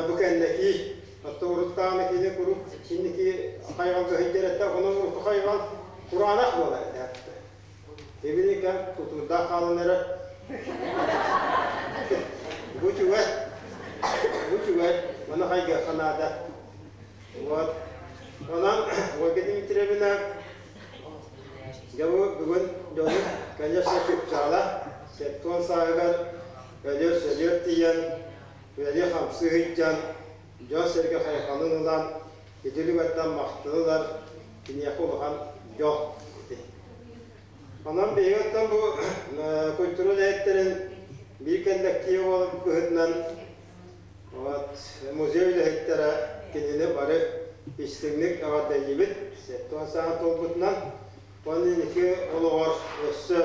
бу кэннэки Оттон уруттаҕына кини куруук инники хайҕалга сылдьар этэ, онон урукку хайҕал кураанах буолар этэ. Ибини кэм тутуурдаах хаалан эрэр. Бу үчүгэй. Бу үчүгэй. Маны хайгыахха наада. Вот. Онон Ольга Дмитриевна дьэ бу бүгүн дьону, конечно, чыпчаала, 70 сааһыгар өлүөр-сөлүөр тиийэн үлэлии-хамсыы сылдьан, дьон-сэргэ хайҕалын ылан, итилигэртэн махтанылар, киниэхэ улахан дьол ити. Онон биһиги оттон бу культура үлэһиттэрин биир кэллэктиип буолар быһыытынан вот, музей үлэһиттэрэ кинини бары истиҥник эҕэрдэлиибит. Сэттэ сааһын туолбутунан уонна инники олоҕор өссө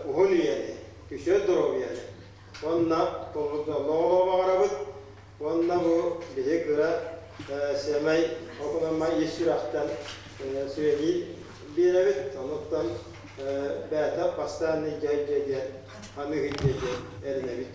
уһун үйэни, күчүө доруобуйаны уонна толору баҕарабыт. Уонна бу биһи кыра сэмэй окунама ис сүрэхтэн сүбэлии биэрэбит. Онуттан бэйэтэ бастаан дьэ диэн аныгы диэн эрэнэбит.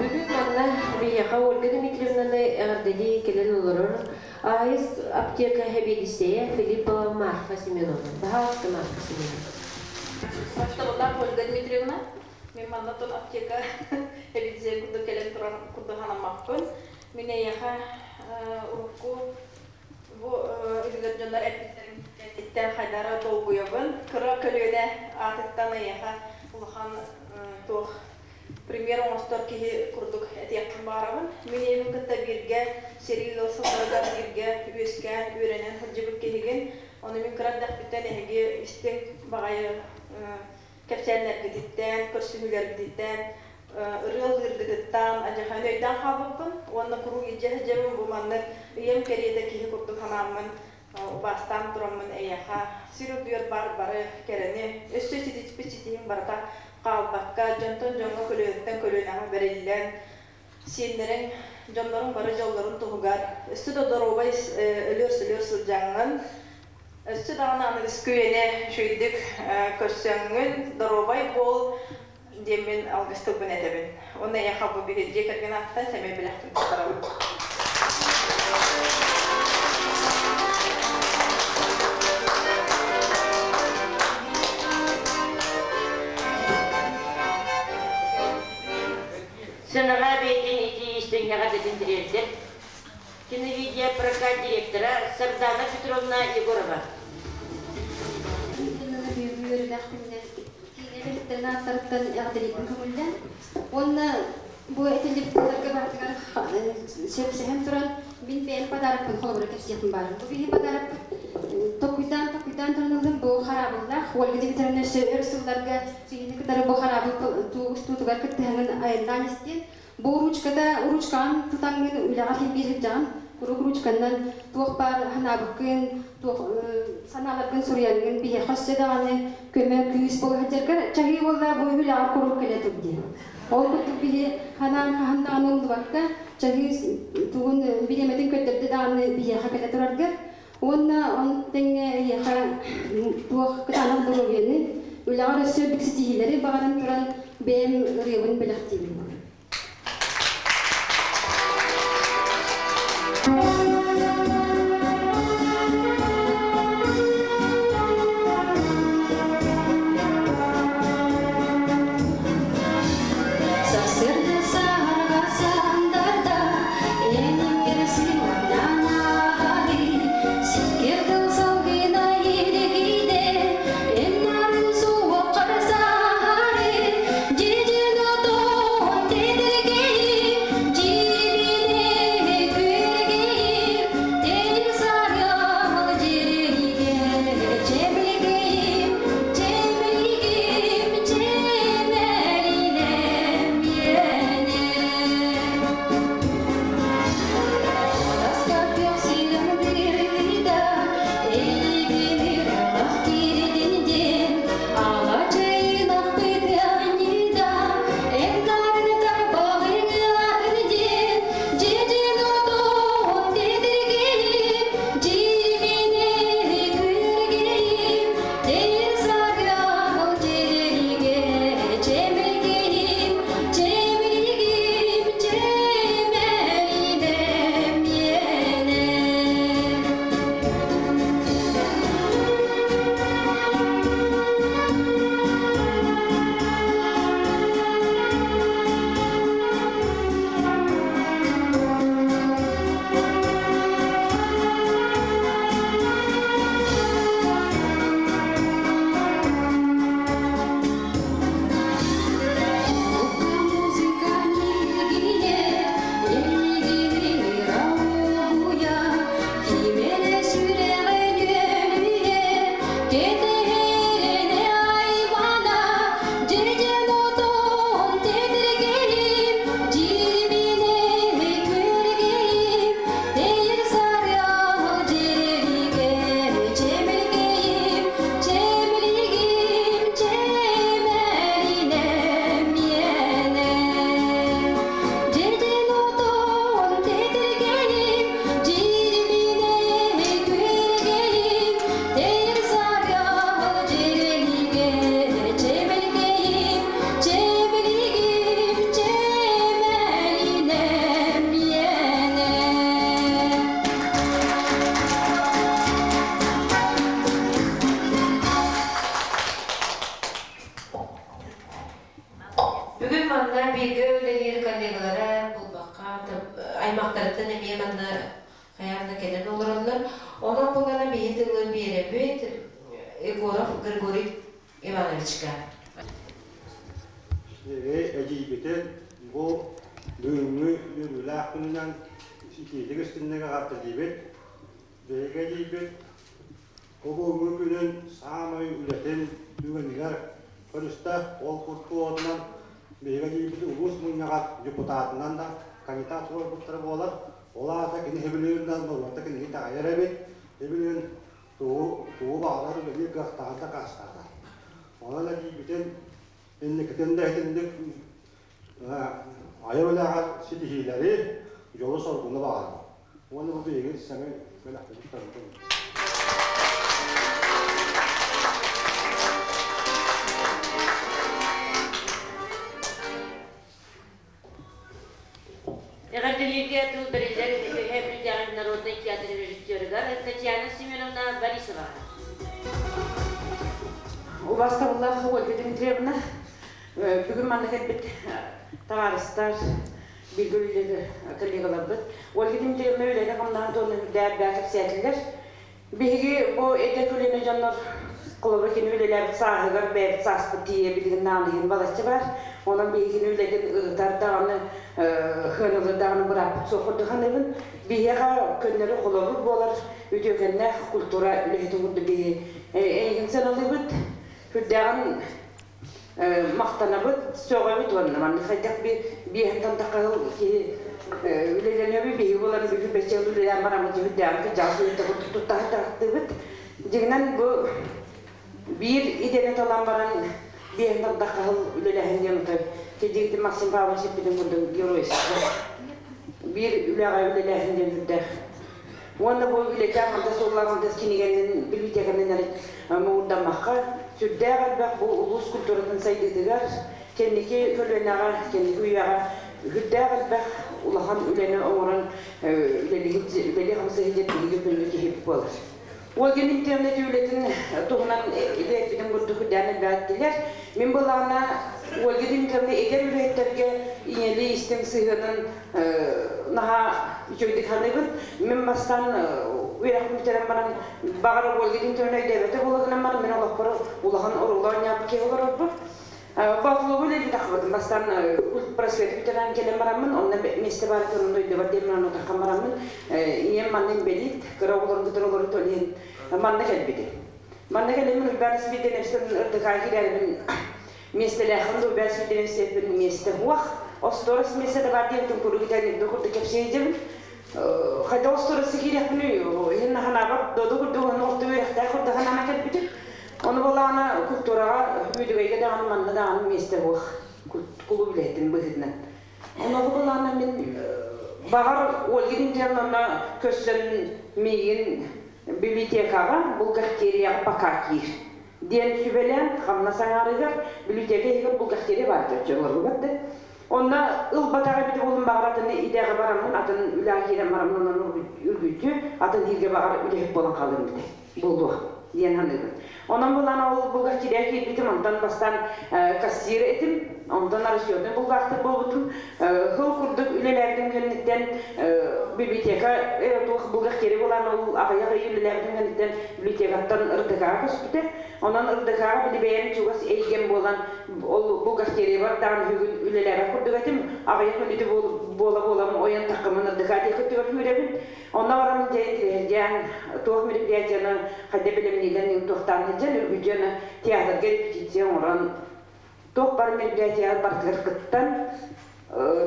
Бүгүн манна биһиэхэ Ольга Дмитриевнаны эҕэрдэлии кэлэн олорор АИС аптека сэбиэдиссэйэ Филиппова Марфа Семеновна. Баһаалыста, Марфа Семеновна. Махталлаах Ольга Дмитриевна. Мин манна тон аптека сэбиэдиссэйэ курдук кэлэн турар курдук санаммаппын. Мин эйиэхэ урукку бу үлүгэр дьоннор эппиттэрин кэнниттэн хайдара долгуйабын. Кыра көлүөнэ аатыттан эйиэхэ улахан туох пример оҥостор киһи курдук этиэхпин баҕарабын. Мин ийэбин кытта бииргэ сэрии ыал сылларыгар бииргэ үөскээн, үөрэнэн сылдьыбыт киһигин. Ону мин кыра эрдэхпиттэн эһиги истиҥ баҕайы кэпсээннэргититтэн, көрсүһүүлэргититтэн, ырыа ыллыыргытыттан адьахан өйдөөн хаалбыппын уонна куруук илдьэ сылдьабын бу маннык ийэм кэриэтэ киһи курдук санааммын убаастаан тураммын эйиэхэ сир үрдүгэр баар бары кэрэни өссө ситиспит ситиһиҥ барыта хаалбакка дьонтон дьоҥҥо көлүөнэттэн көлүөнэҕэ бэриллэн сиэннэриҥ дьонноруҥ бары дьоллорун туһугар өссө да доруобай өлүөр-сөлүөр сылдьаҥҥын өссө даҕаны аныгыскы үйэни үчүгэйдик көрсөҥҥүн доруобай буол диэммин алгыс тылбын этэбин. Уонна эйиэхэ бу биһи дьиэ кэргэн ааттан сэмэй бэлэхпин туттарабын. Сыанаҕа бэйэтин итии истиҥнэҕэ дэтин тириэрдэр. Киновидеопрокат директора Сардана Петровна Егорова. Киинэ ааттарыттан эҕэрдэлиирбин көҥүллээн уонна бу этиллибит тылларга барытыгар сөпсөһөн туран мин бэйэм подарокпын холобура кэпсиэхпин баарым. Бу биһи подарокпыт токуйдаан токуйдаан туран ыллым бу хараабыллаах Ольга Дмитриевна өссө өр сылларга биһини кытары бу хараабыл устуутугар кыттыһаҥын айаннаан истиэн Бу ручката ручкаҕын тутаҥҥын үлэҕэ килбиир сылдьаҕын. Куруук ручканнан туох баар санаабыккын, туох санааларгын суруйаҥҥын биһиэхэ өссө даҕаны көмө күүс буола сылдьаргар чаһыы буолла бу үлэҕэр куруук кэлэ тур диэн. Ол курдук биһи ханаан хаһан даҕаны умнубакка чаһыы тугун бириэмэтин көрдөрдө даҕаны биһиэхэ кэлэ тураргар уонна он тэҥҥэ эйиэхэ туох кытаанах доруобуйаны, үлэҕэр өссө үрдүк ситиһиилэри баҕаран туран бэйэм ырыабын бэлэхтиибин. Сарсыарда саһарга сандарда, олороллор. Онон булана биһи тылы биэрэбит Егоров Григорий Ивановичка. Эдьиийбитин бу бүгүҥҥү үөрүүлээх күнүнэн итиитик истинник эҕэрдэлиибит. Биһиги эдьиийбит бу бүгүҥҥү күнүн саамай үлэтин түгэнигэр көрүстэ. Ол курдук биһиги эдьиийбит улуус мунньаҕар депутатынан да кандидат туруорбуттара буолар. Ол аата кини сөбүлүүрүнэн норуота кинини итэҕэйэр эбит. Сөбүлүүн тугу тугу баҕарар үлэлиир кыахтааҕын дакаастаата. Онон эдьиийбитин инникитин да итинник айар үлэҕэр ситиһиилэри, дьолу-соргуну баҕарабын. Уонна бу биһиги сэмэй бэлэхпитин көрдүм. Эҕэрдэлииргэ тыл бэриллэр Үөһээ Бүлүүтээҕи народнай театр режиссерыгар Татьяна Семеновна Борисоваҕа. Убастабыллаах Ольга Дмитриевна, бүгүн манна кэлбит табаарыстар, бииргэ үлэлиир коллегаларбыт. Ольга Дмитриевна үлэтэ-хамнаһын туһунан үрдээбэт кэпсээтилэр. Биһиги бу эдэр көлүөнэ дьоннор холобура кини үлэлээбит сааһыгар бэйэбит сааспыт тиийэ билигин наалыйын балачча баар. Онон биһигини үлэтин ырытар даҕаны, хыанылыр даҕаны бырааппыт суох курдук саныыбын. Биһиэхэ көннөрү холобур буолар үтүөкэннээх культура үлэһитин курдук биһи эйигин сыаналыыбыт. Сүрдээҕин махтанабыт, сөҕөбүт уонна маннык хайдах биэһинтэн тахха киһи үлэлэнэби биһиги буолан бүгүн бэчээл үлэлээн бараммыт үрдээҕи кыдьаҕас үлэтэ курдук туттаһытахтыыбыт. Дьиҥинэн бу биир идэни талан баран биэһинтэн тахха үлэлэһин диэн отой кидьигитин Максим Павлович эппитин курдук геройство. Биир үлэҕэ үлэлээһин диэн үрдээх. Уонна бу үлэтэ аҥардас уоллаах аҥардас кинигэнин библиотеканан эрэ муҥурдаммакка, сүрдээх элбэх бу улуус культуратын сайдыытыгар, кэнники көлүөнэҕэ, кэнники үйэҕэ сүрдээх элбэх улахан үлэни оҥорон үлэлии-хамсыы сылдьар биһиги күндү киһибит буолар. Ольга Дмитриевна үлэтин туһунан идэ курдук үрдээн элбэттилэр. Мин былаана Ольга Дмитриевна эдэр үлэһиттэргэ ийэлии истиҥ сыһыанын наһаа үчүгэйдик саныыбын. Мин бастаан үөрэхпин бүтэрэн баран, баҕар Ольга Дмитриевна өйдөөбөтө буола гынан баран, мин олохпор улахан оруолу оонньообут киһи олорорбун. Баҕалабы үлэлии тахсыбытым. Бастаан просвет бүтэрэн кэлэн бараммын, онно миэстэ баар этэ, онно дойдубар диэн баран утаххан бараммын, ийэм манна инбэлиит, кыра оҕолорун кытары олорон төлөһөн манна кэлбитим. Манна кэлэммин Уйбаан Свиденевстэн ырдыкаай киирэрбин миэстэлээхпин да Уйбаан Свиденевстэн миэстэ суох. Остуорас миэстэтэ баар диэн куруук итэн үрдүк курдук кэпсиэйдибин. Хайда остуорасы киириэхпиний, иһин ханаабар додо курдук онно орто үөрэхтээх курдук ханаана кэлбитим. Ону буоллаҕына культураҕа Үөдүгэйгэ даҕаны манна даҕаны миэстэ суох кулууп үлэһитин быһыытынан. Ону буоллаҕына мин баҕар Ольга Дмитриевна көрсөн миигин библиотекаҕа бухгалтерияҕа пока киир диэн сүбэлээн хамнас аҥаарыгар библиотека иһигэр бухгалтерия баар чоччолоргубат да Онно ылбатах эбит буолун баҕар атын идэҕэ бараммын, атын үлэҕэ киирэн бараммын онон үргүччү атын иһиргэ баҕар үлэһит буолан хаалыам этэ буолуо диэн саныыбын. Онон булан ол бухгалтерия киирбитим, онтон бастаан кассир этим, онтон расчетный бухгалтер буолбутум. Сыл курдук үлэлээбитим кэнниттэн библиотека туох бухгалтерия буолан ол аҕыйах ый үлэлээбитим кэнниттэн библиотекаттан РДК-ҕа көспүтэ. Онон РДК-ҕа били бэйэм чугас эйгэм буолан ол бухгалтериябар даҕаны бүгүн үлэлээбэт курдук этим. Аҕыйах мүнүүтэ буола-буоламмын ойон таххаммын РДК диэки өттүгэр күүрэбин. Онно баран дьэ интириэһиргээн туох мероприятиены хайда бэлэмнииллэрин туохтаан сылдьан үргүдьү театрга репетиция оҥорон туох бары мероприятияҕа барытыгар кыттан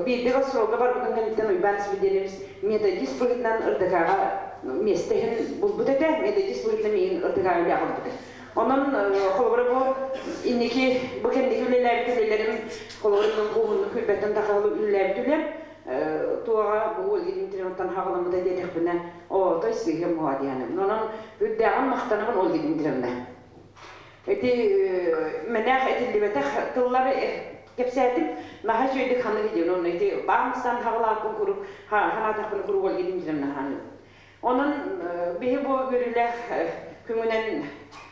биирдэ гастролга барбытым кэнниттэн Уйбаан Свидетелевич методист быһыытынан РДК-ҕа миэстэ иһин булбут этэ, методист быһыытынан миигин РДК-ҕа үлэҕэ ылбыта. Онон холобура бу инники бу кэнники үлэлээбит үлэлэрим холобура бу уһуннук күлбэттэн тахалыы үлэлээбит үлэм туоҕа бу Ольга Дмитриевнаттан хаҕаламмыта диэтэхпинэ отой сыыһым уһаа диэхиним. Онон үрдээҕин махтанабын Ольга Дмитриевна. Ити мэнээх этиллибэтэх тыллары кэпсээтим. Наһаа үчүгэйдик ханнык диэн онно ити баамыстан хаҕалааппын куруук ханаатахпын куруук Ольга Дмитриевна ханыым. Онон биһи бу үөрүүлээх күҥүнэн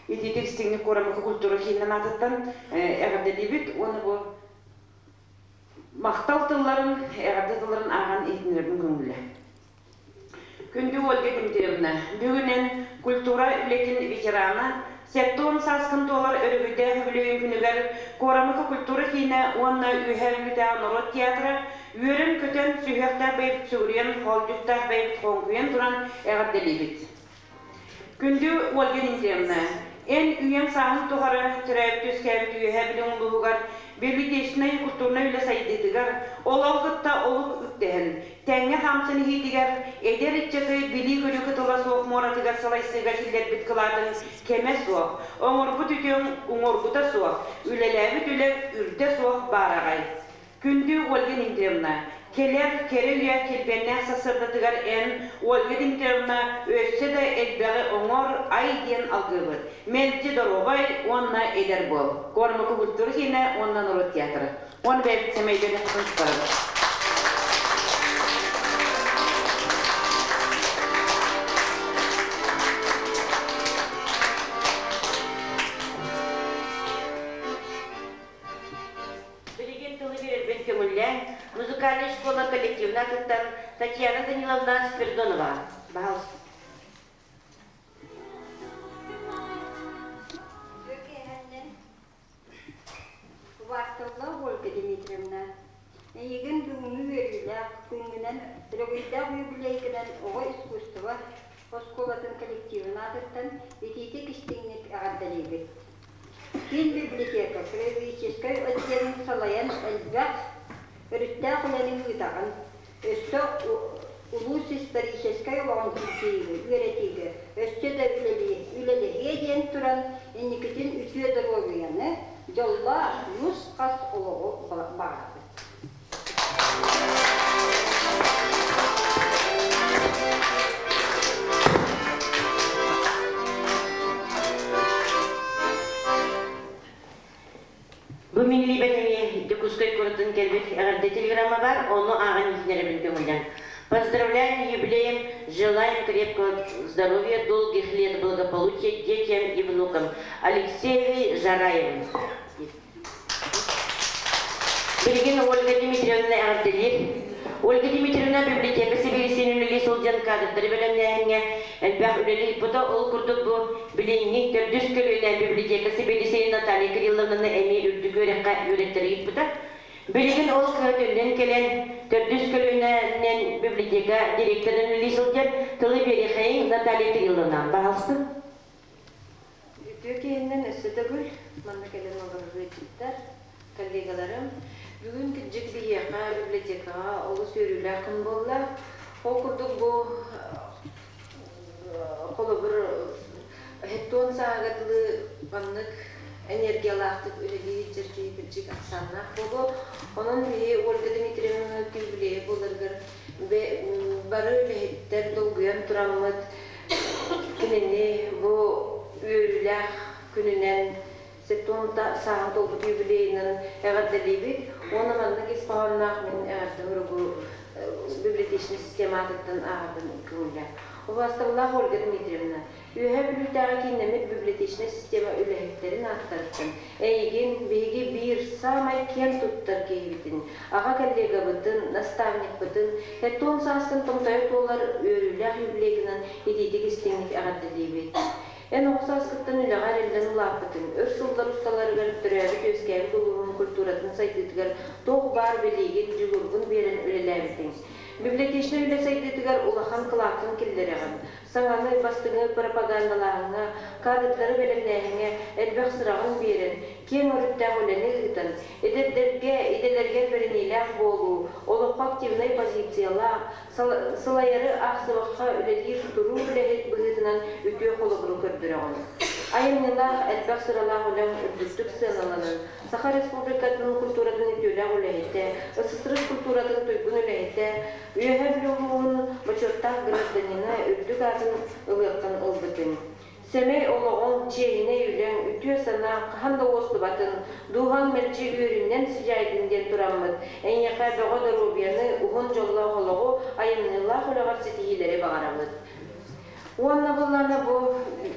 итиитик истиҥник куорамыкы культура киинин аатыттан эҕэрдэлиибит уонна бу махтал тылларын, эҕэрдэ тылларын ааҕан иһитиннэрбин көҥүллэ. Күндү Ольга Дмитриевна, бүгүнэн культура үлэтин ветерана, 70 сааскын туолар өрөгөйдөөх үбүлүөйүн күнүгэр Куорамыка культура киинэ уонна Үөһээ Бүлүүтээҕи норуот театра үөрэн-көтөн, сүһүөхтээх бэйэбит сүгүрүйэн, хоолдьуктаах бэйэбит хоҥкуйан туран эҕэрдэлиибит. Күндү Ольга Дмитриевна, эн үйэҥ сааһыҥ тухары төрөөбүт-үөскээбит Үөһээ Бүлүү улууһугар библиотечнай культурнай үлэ сайдыытыгар, олоҕу кытта олук үктэһэн, тэҥҥэ хаамсан иһиитигэр эдэр ыччаты билии-көрүү кытыла суох муоратыгар салайсыыга киллэрбит кылаатыҥ кэмэ суох, оҥорбут үтүөҥ уҥуоргута суох, үлэлээбит үлэҥ үрдэ суох баараҕай. Күндү Ольга Дмитриевна, кэлэр кэрэ үйэ килбиэннээх сарсыардатыгар эн, Ольга Дмитриевна, өссө да элбэҕи оҥор, ай диэн алгыыбыт. Мэлдьи доруобай уонна эдэр буол. Куормаку культура киинэ уонна норуот театра. Уонна бэйэбит сэмэйдэрин хотун туттарабыт. Билигин тылы биэрэрбин көҥүллээн, музыкальнай школа коллективына кыттан Татьяна Даниловна Спиридонова. Пожалуйста. Убаасталлаах Ольга Дмитриевна, эйигин бүгүҥҥү үөрүүлээх күҥҥүнэн, өрөгөйдөөх юбилейгынан оҕо искусство оскуолатын коллективын аатыттан итиитик истиҥник эҕэрдэлиибит. Киин библиотека краеведческай отделын салайан элбэх өрүттээх үлэни ыытаҕын, өссө улуус историческай олоҕун чинчийиигэ, үөрэтиигэ өссө да үлэлэһиэ диэн туран инникитин үтүө доруобуйаны, дьоллоох нус-хас олоҕу баҕарабыт. Бу мин либэнэми Дьокуускай куораттан кэлбит эҕэрдэ телеграмма бар, ону ааҕан иһитинэрэбин көҥүллэҥ. Поздравляем юбилеем, желаем крепкого здоровья, долгих лет благополучия детям и внукам. Алексеевой Жараевой. Билигин Ольга Дмитриевна эҕэрдэлиир. Ольга Дмитриевна библиотека сэбиэдиссэйин үлэлии сылдьан кадрдары бэлэмнээһиҥҥэ элбэх үлэни ыыппыта. Ол курдук бу билиҥҥи төрдүс көлүөнэ библиотека сэбиэдиссэйин Наталья Кирилловнаны эмиэ үрдүк үөрэххэ үөрэттэрэ ыыппыта. Билигин ол кыһа төннөн кэлэн төрдүс көлүөнэнэн библиотека директорын үлэлии сылдьар тылы биэриэхэйиҥ Наталья Кирилловна. Баһалыста. Үтүө киһиннэн өссө төгүл манна кэлэн олорор ыалдьыттар, коллегаларым. Бүгүн кырдьык биһиэхэ библиотекаҕа олус үөрүүлээх күн буолла. Ол курдук бу холобур хеттон сааһыгар дылы маннык энергиялаахтык үлэлии сылдьар киһи кырдьык ахсааннаах буолуо. Онон биһи Ольга Дмитриевна юбилейа буоларыгар бары үлэһиттэр долгуйан тураммыт Кинини бу үөрүүлээх күнүнэн септон сааһын туолбут юбилейынан эҕэрдэлиибит уонна маннык ис хоһоонноох мин эҕэрдэ суругу библиотечнай систематыттан ааҕарбын көҥүллээх. Убаастабыллаах Ольга Дмитриевна, Үөһээ Бүлүүтээҕи кииннэммит библиотечнай система үлэһиттэрин ааттарыттан эйигин биһиги биир саамай киэн туттар киһибитин, аҕа коллегабытын, наставникпытын, 70 сааскын томтойо туолар үөрүүлээх юбилейгынан итиитик истиҥник эҕэрдэлиибит. Эн оҕо сааскыттан үлэҕэ эриллэн улааппытыҥ, өр сыллар усталарыгар төрөөбүт-үөскээбит улууһуҥ культуратын сайдыытыгар туох баар билиигин, дьулуургун биэрэн үлэлээбитиҥ. Библиотечнай үлэ сайдыытыгар улахан кылааккын киллэрэҕин. Саҥаны, бастыҥы пропагандалааһыҥҥа, кадрдары бэлэмнээһиҥҥэ элбэх сыраҕын биэрэн, киэҥ өрүттээх үлэни ыытан, эдэрдэргэ идэлэригэр бэриниилээх буолуу, олоххо активнай позициялаах, сылайары аахсыбакка үлэлиир туруу үлэһит быһыытынан үтүө холобуру көрдөрөҕүн. Айымньылаах, элбэх сыралаах үлэҥ үрдүктүк сыаналанан, Саха Республикатын культуратын үтүөлээх үлэһитэ, СССР культуратын туйгун үлэһитэ, Үөһээ Бүлүү улууһун бочуоттаах гражданина үрдүк аатын ылыаххын ылбытыҥ. Сэмэй олоҕуҥ, чиэһинэй үлэҥ, үтүө санааҥ хаһан да уостубатын, дууһаҥ мэлдьи үөрүннэн сыдьаайдын диэн тураммыт, эйиэхэ бөҕө доруобуйаны, уһун дьоллоох олоҕу, айымньылаах үлэҕэр ситиһиилэри баҕарабыт. Уонна былаана бу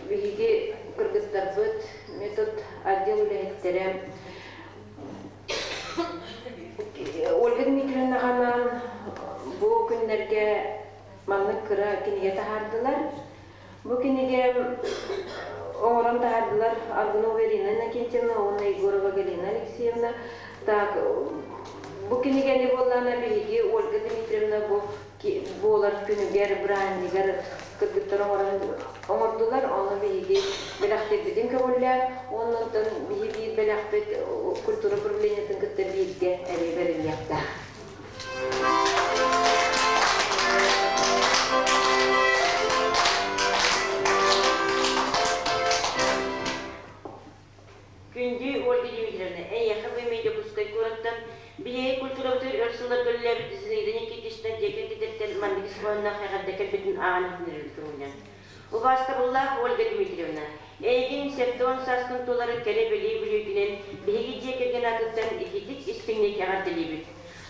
биһиги кыргыттарбыт метод отдел үлэһиттэрэ Ольга Дмитриевнаҕа анаан бу күннэргэ маннык кыра кинигэ таһаардылар. Бу кинигэ оҥорон таһаардылар Аргунова Ирина Иннокентьевна уонна Егорова Галина Алексеевна. Так, бу кинигэни буоллаана биһиги Ольга Дмитриевна бу буолар күнүгэр, бырааһынньыгар кыргыттар оҥорон оҥордулар. Ону биһиги бэлэхтэрбитин көҕүллээн, уонна онтон биһи биир бэлэхпит культура управлениетын кытта бииргэ эмиэ бэриллиэхтээх. Күндү Ольга Дмитриевна, эйиэхэ бу эмиэ Дьокуускай куораттан биһиги культурабытыгар өр сылларга үлэлээбит Зинаида Никитична дьиэ кэргиттэн маннык ис хоһоонноох эҕэрдэ кэлбитин ааҕан иһитиннэрэбит көҥүллээн. Убаастабыллаах Ольга Дмитриевна, эйигин 70 сааскын туолары кэрэ-бэлиэ бүлүүтүнэн биһиги дьиэ кэргэн аатыттан итиитик истиҥник эҕэрдэлиибит.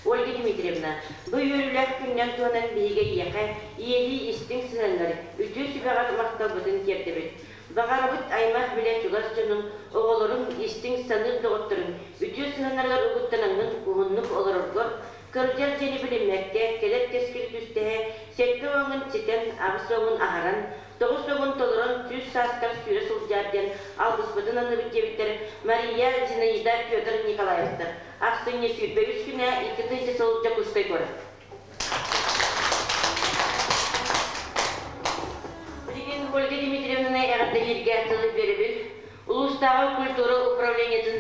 Ольга Дмитриевна, бу үөрүүлээх күнүнэн туһанан биһиги эйиэхэ ийэлии истиҥ сыһыаннар, үтүө сүбэҕэр махталбытын тиэрдэбит. Баҕарабыт аймах билэ чугас дьонуҥ, оҕолоруҥ, истиҥ саныыр доҕотторуҥ үтүө сыһыаннарыгар угуттанаҥҥын уһуннук олороргор, кырдьар дьиэни билиммэккэ, кэлэр кэскили түстэһэ, сэттэ уоҥҥун ситэн, аҕыс уоҥҥун аһаран, тоҕус уоҥҥун толорон сүүс сааскар сүүрэ сылдьаар диэн алгыспытын аныыбыт диэбиттэр Мария, Зинаида, Петр Николаевтар. Ахсынньы 23 күнэ 2 сыл Дьокуускай куорат. Билигин Ольга Дмитриевнаны эҕэрдэлииргэ тылы биэрэбин. Улуустааҕы культура управлениетын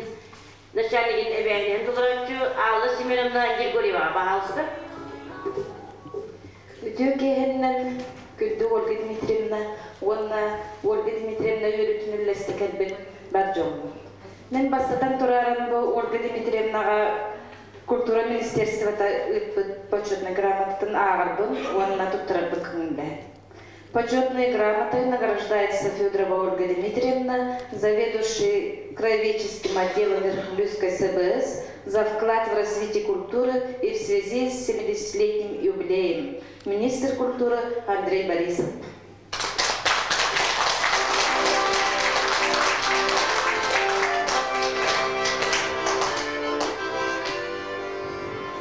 начальнигын эбээһинэһин толорооччу Алла Семеновна Григорьеваҕа баһаалыста. Үтүө киэһэннэн күндү Ольга Дмитриевна уонна Ольга Дмитриевна үөрүүтүн үллэстэ кэлбит бар дьоммут. Мин бастатан тураран бу Ольга Дмитриевнаҕа Культура министерствота ыыппыт почетнай грамотатын ааҕарбын уонна туттарарбын көҥүллэһэн. Почетной грамотой награждается Федорова Ольга Дмитриевна, заведующий краеведческим отделом Верхнелюдской СБС за вклад в развитие культуры и в связи с 70-летним юбилеем. Министр культуры Андрей Борисов.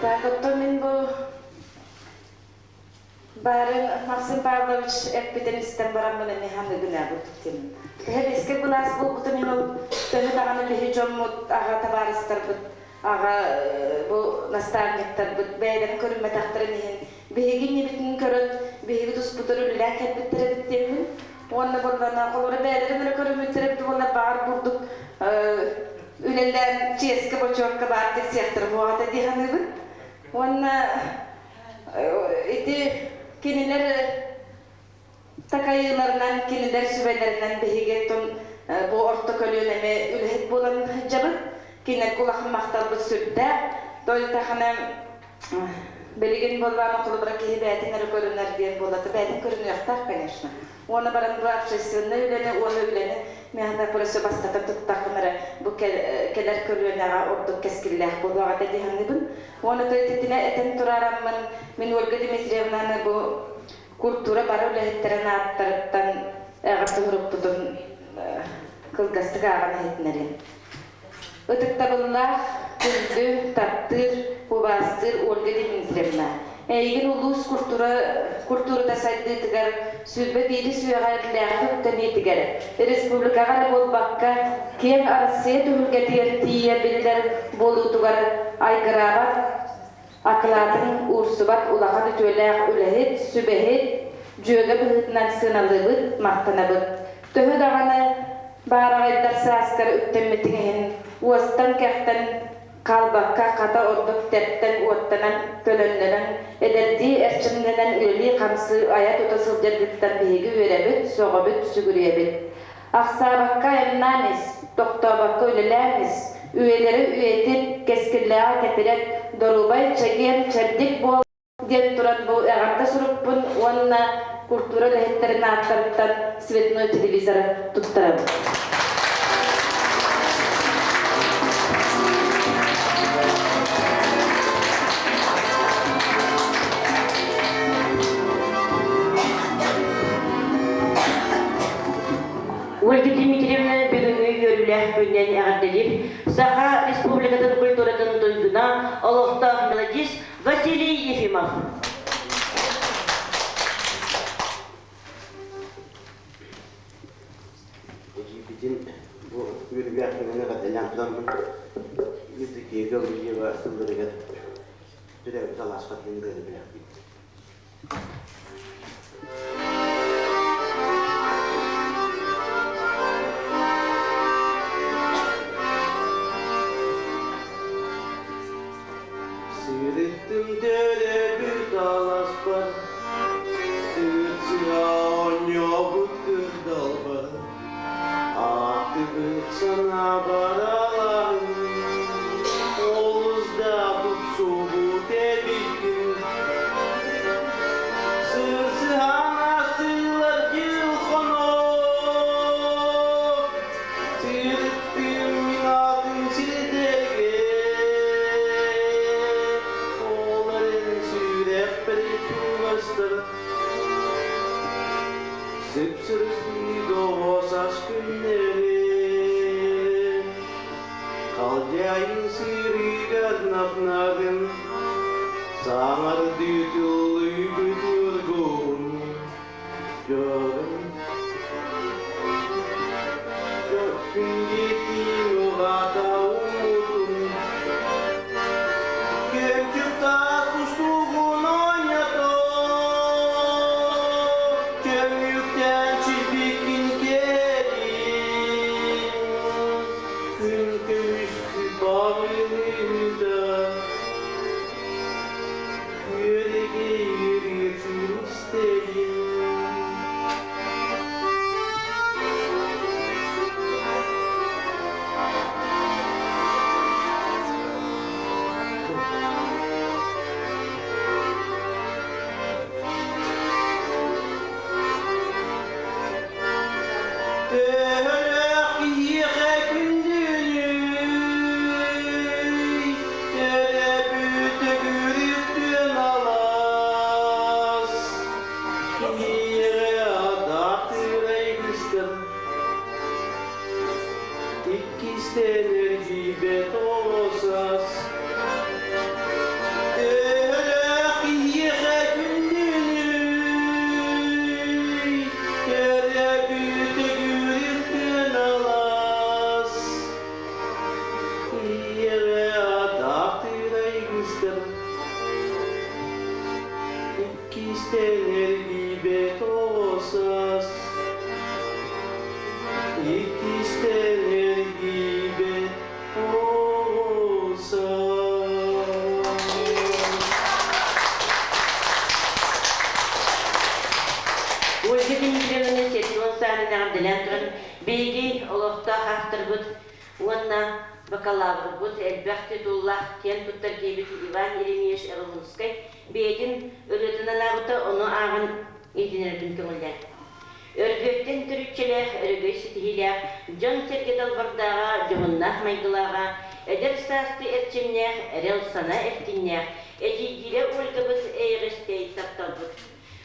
Так, оттон мин бу барын Максим Павлович эппитин истэн бараммын эмиэ ханыгын курдук Төһө бэскэ былаас буолбутун иһин ол төһө даҕаны биһи дьоммут аҕа табаарыстарбыт аҕа бу наставниктарбыт бэйэлэрин көрүммэтэхтэрин иһин биһиги иннибитин көрөн биһиги туспутар үлэлээн кэлбиттэр эбит диэммин уонна буоллана холобура бэйэлэрин эрэ көрүммүттэр эбит уонна баҕар бурдук үлэлээн чиэскэ бочуокка баар тиксиэхтэрэ буоҕата дии саныыбын уонна ити кинилэр такайыыларынан кинилэр сүбэлэринэн биһиги тун бу орто көлүөнэми үлэһит буолан сылдьабыт кинилэргэ улахан махталбыт сүрдээх тойтахана билигин буоллаҕына холобура киһи бэйэтин эрэ көрүнэр диэн буоллата бэйэтин көрүнүөхтээх конечно уонна баран бу общественнай үлэни уонна үлэни миэхэ просто бастатан туттахпына эрэ бу кэлэр көлүөнэҕэ ордук кэскиллээх буолуоҕа этэ дии саныыбын уонна то ититинэ этэн тураараммын мин Ольга Дмитриевнаны бу культура бары үлэһиттэрин ааттарыттан эҕэрдэ сурукпутун кылгастык ааҕан иһитинэриим. Ытыктабыллаах, күндү, таптыыр, убаастыыр Ольга Дмитриевна, эйигин улуус культура, культурата сайдыытыгар 21 үйэҕэ эрэллээҕи үктэниитигэр, республикаҕа эрэ буолбакка, киэҥ Арассыыйа түһүлгэтигэр тиийэ биллэр буолуутугар айгыраабат Акылаатын уурсубат улахан үтүөлээх үлэһит, сүбэһит, дьүөгэ быһыытынан сыаналыыбыт, махтанабыт. Төһө даҕаны баараҕайдар сааскар үктэммитиҥ иһин, уостан-кэхтэн хаалбакка, хата ордук тэптэн уоттанан, төлөннөнөн, эдэрдии эрчимнэнэн үлэлии-хамсыы айа-тута сылдьаргыттан биһиги үөрэбит, сөҕөбүт, сүгүрүйэбит. Ахсаабакка айаннаан ис, тохтообокко үлэлээн ис, үйэлэри үйэтит, кэскиллээҕи кэтирэт, доруобай, чэгиэн, чэбдик буол диэн туран бу эҕэрдэ сурукпун уонна культура үлэһиттэрин ааттарыттан цветной телевизоры туттарабын. Ольга Дмитриевна бүгүҥҥү үөрүүлээх күнүнэн эҕэрдэлиир Саха Республикатын культуратын туйгуна, олохтоох мелодист Василий Ефимов. үөрүүлээх күнүнэн эҕэрдэлээн тураммын Евдокия Гаврильева тылларыгар төрөөбүт алааспар диэн ырыаны бэлэхтиибин. Сырыттым төрөөбүт алааспар, Сыт-сыа оонньообут кырдалбар, Аахтыбыт санаабар алааһым, Олус да тупсубут эбиккин. Сырсыһан астылар дьыл хонор, Сырыттым мин атын сирдэргэ, Ол эрэн сүрэхпэр чугастар, Сып-сырдыы доҕосас күннэрим, Халдьаайын сыырыыгар нап-нарын, Саҥардыы тыллыыбыт ньургуһун, Дьорун Күндүтүн уҕата уммутун, Кэмчик таас кустугун оонньото, Көмүктэн силбиккин кэлин, Күн көмүскү барыыта, Күөрэгэй ырыатын истэбин. Төһөлөөх киһиэхэ күндүлүй, төрөппүт төгүрүктүөн алаас, Киһиэхэ атаахтыырай кыстар, иккистэн эргийбэт оҕо саас. Төһөлөөх киһиэхэ күндүлүй, төрөппүт төгүрүктүөн алаас, Ийэҕэ атаахтыырай кыстар, иккистэн эргийбэт оҕо саас. Иккистэн эргийбэт оҕо саас. Ольга Дмитриевна 70 сааһын эҕэрдэлээн туран, биһиги олохтоох авторбыт уонна бакалаврбыт элбэх титуллаах киэн туттар киһибит Иван Еремеевич Эрлунскай бэйэтин ырыатын анаабыта, ону ааҕан иһитиннэрэрбин көҥүллээн. Өргүөттэн төрүччүлээх, өрөгөй ситиһиилээх, дьон-сэргэ далбардааҕа, дьоһуннаах майгылааҕа, эдэр саастыы эрчимнээх, эрэл санаа эркиннээх, эдьиийдиирэ Ольгабыт эйэҕэстэй тапталбыт.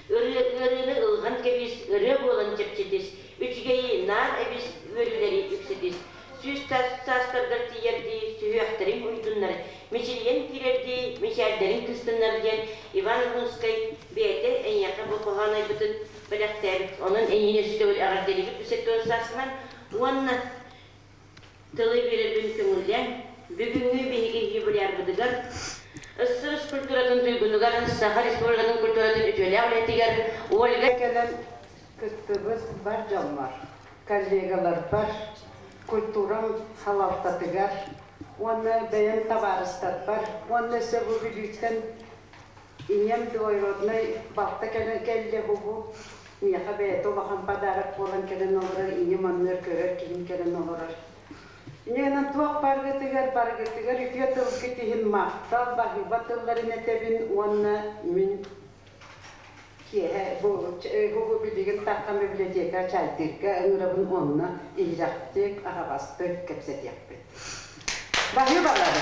Ырыа ыарыыны ылҕан кэбис, ырыа буолан чэпчэтис, үчүгэйи наар эбис, үөрүүлэри үксэтис. Сүүс саастаргар тиийэрдии, сүһүөхтэриҥ уйдуннар, мичилийэн киирэрдии, мичээрдэриҥ кыстыннар диэн Иван Рунскай бэйэтэ эйиэхэ бу хоһоон айбытын бэлэхтээбит. Онон эйиини өссө эҕэрдэлиибит бүсэттүөн саасынан уонна тылы биэрэрбин көҥүллээн, бүгүҥҥү биһиги юбилярбытыгар СССР культуратын туйгунугар, Саха Республикатын культуратын үтүөлээх үлэтигэр Ольга Кэлэн кыттыбыт бар дьоммор, коллегаларбар, культурам салалтатыгар уонна бэйэм табаарыстарбар уонна өссө бу Бүлүүттэн ийэм двоюроднай балта кэлэн кэллэ бу миэхэ бэйэтэ улахан подарок буолан кэлэн олорор, ийэм оннугар көрөр киһим кэлэн олорор. Инньэ туох баргытыгар баргытыгар үтүө тылгыт иһин махтал, баһыыба тылларын этэбин уонна мин киэһэ бу бу билигин таххан библиотека чайдыырга ыҥырабын онно иһирэхтик, аһаҕастык кэпсэтиэхпит. Баһыыбалары!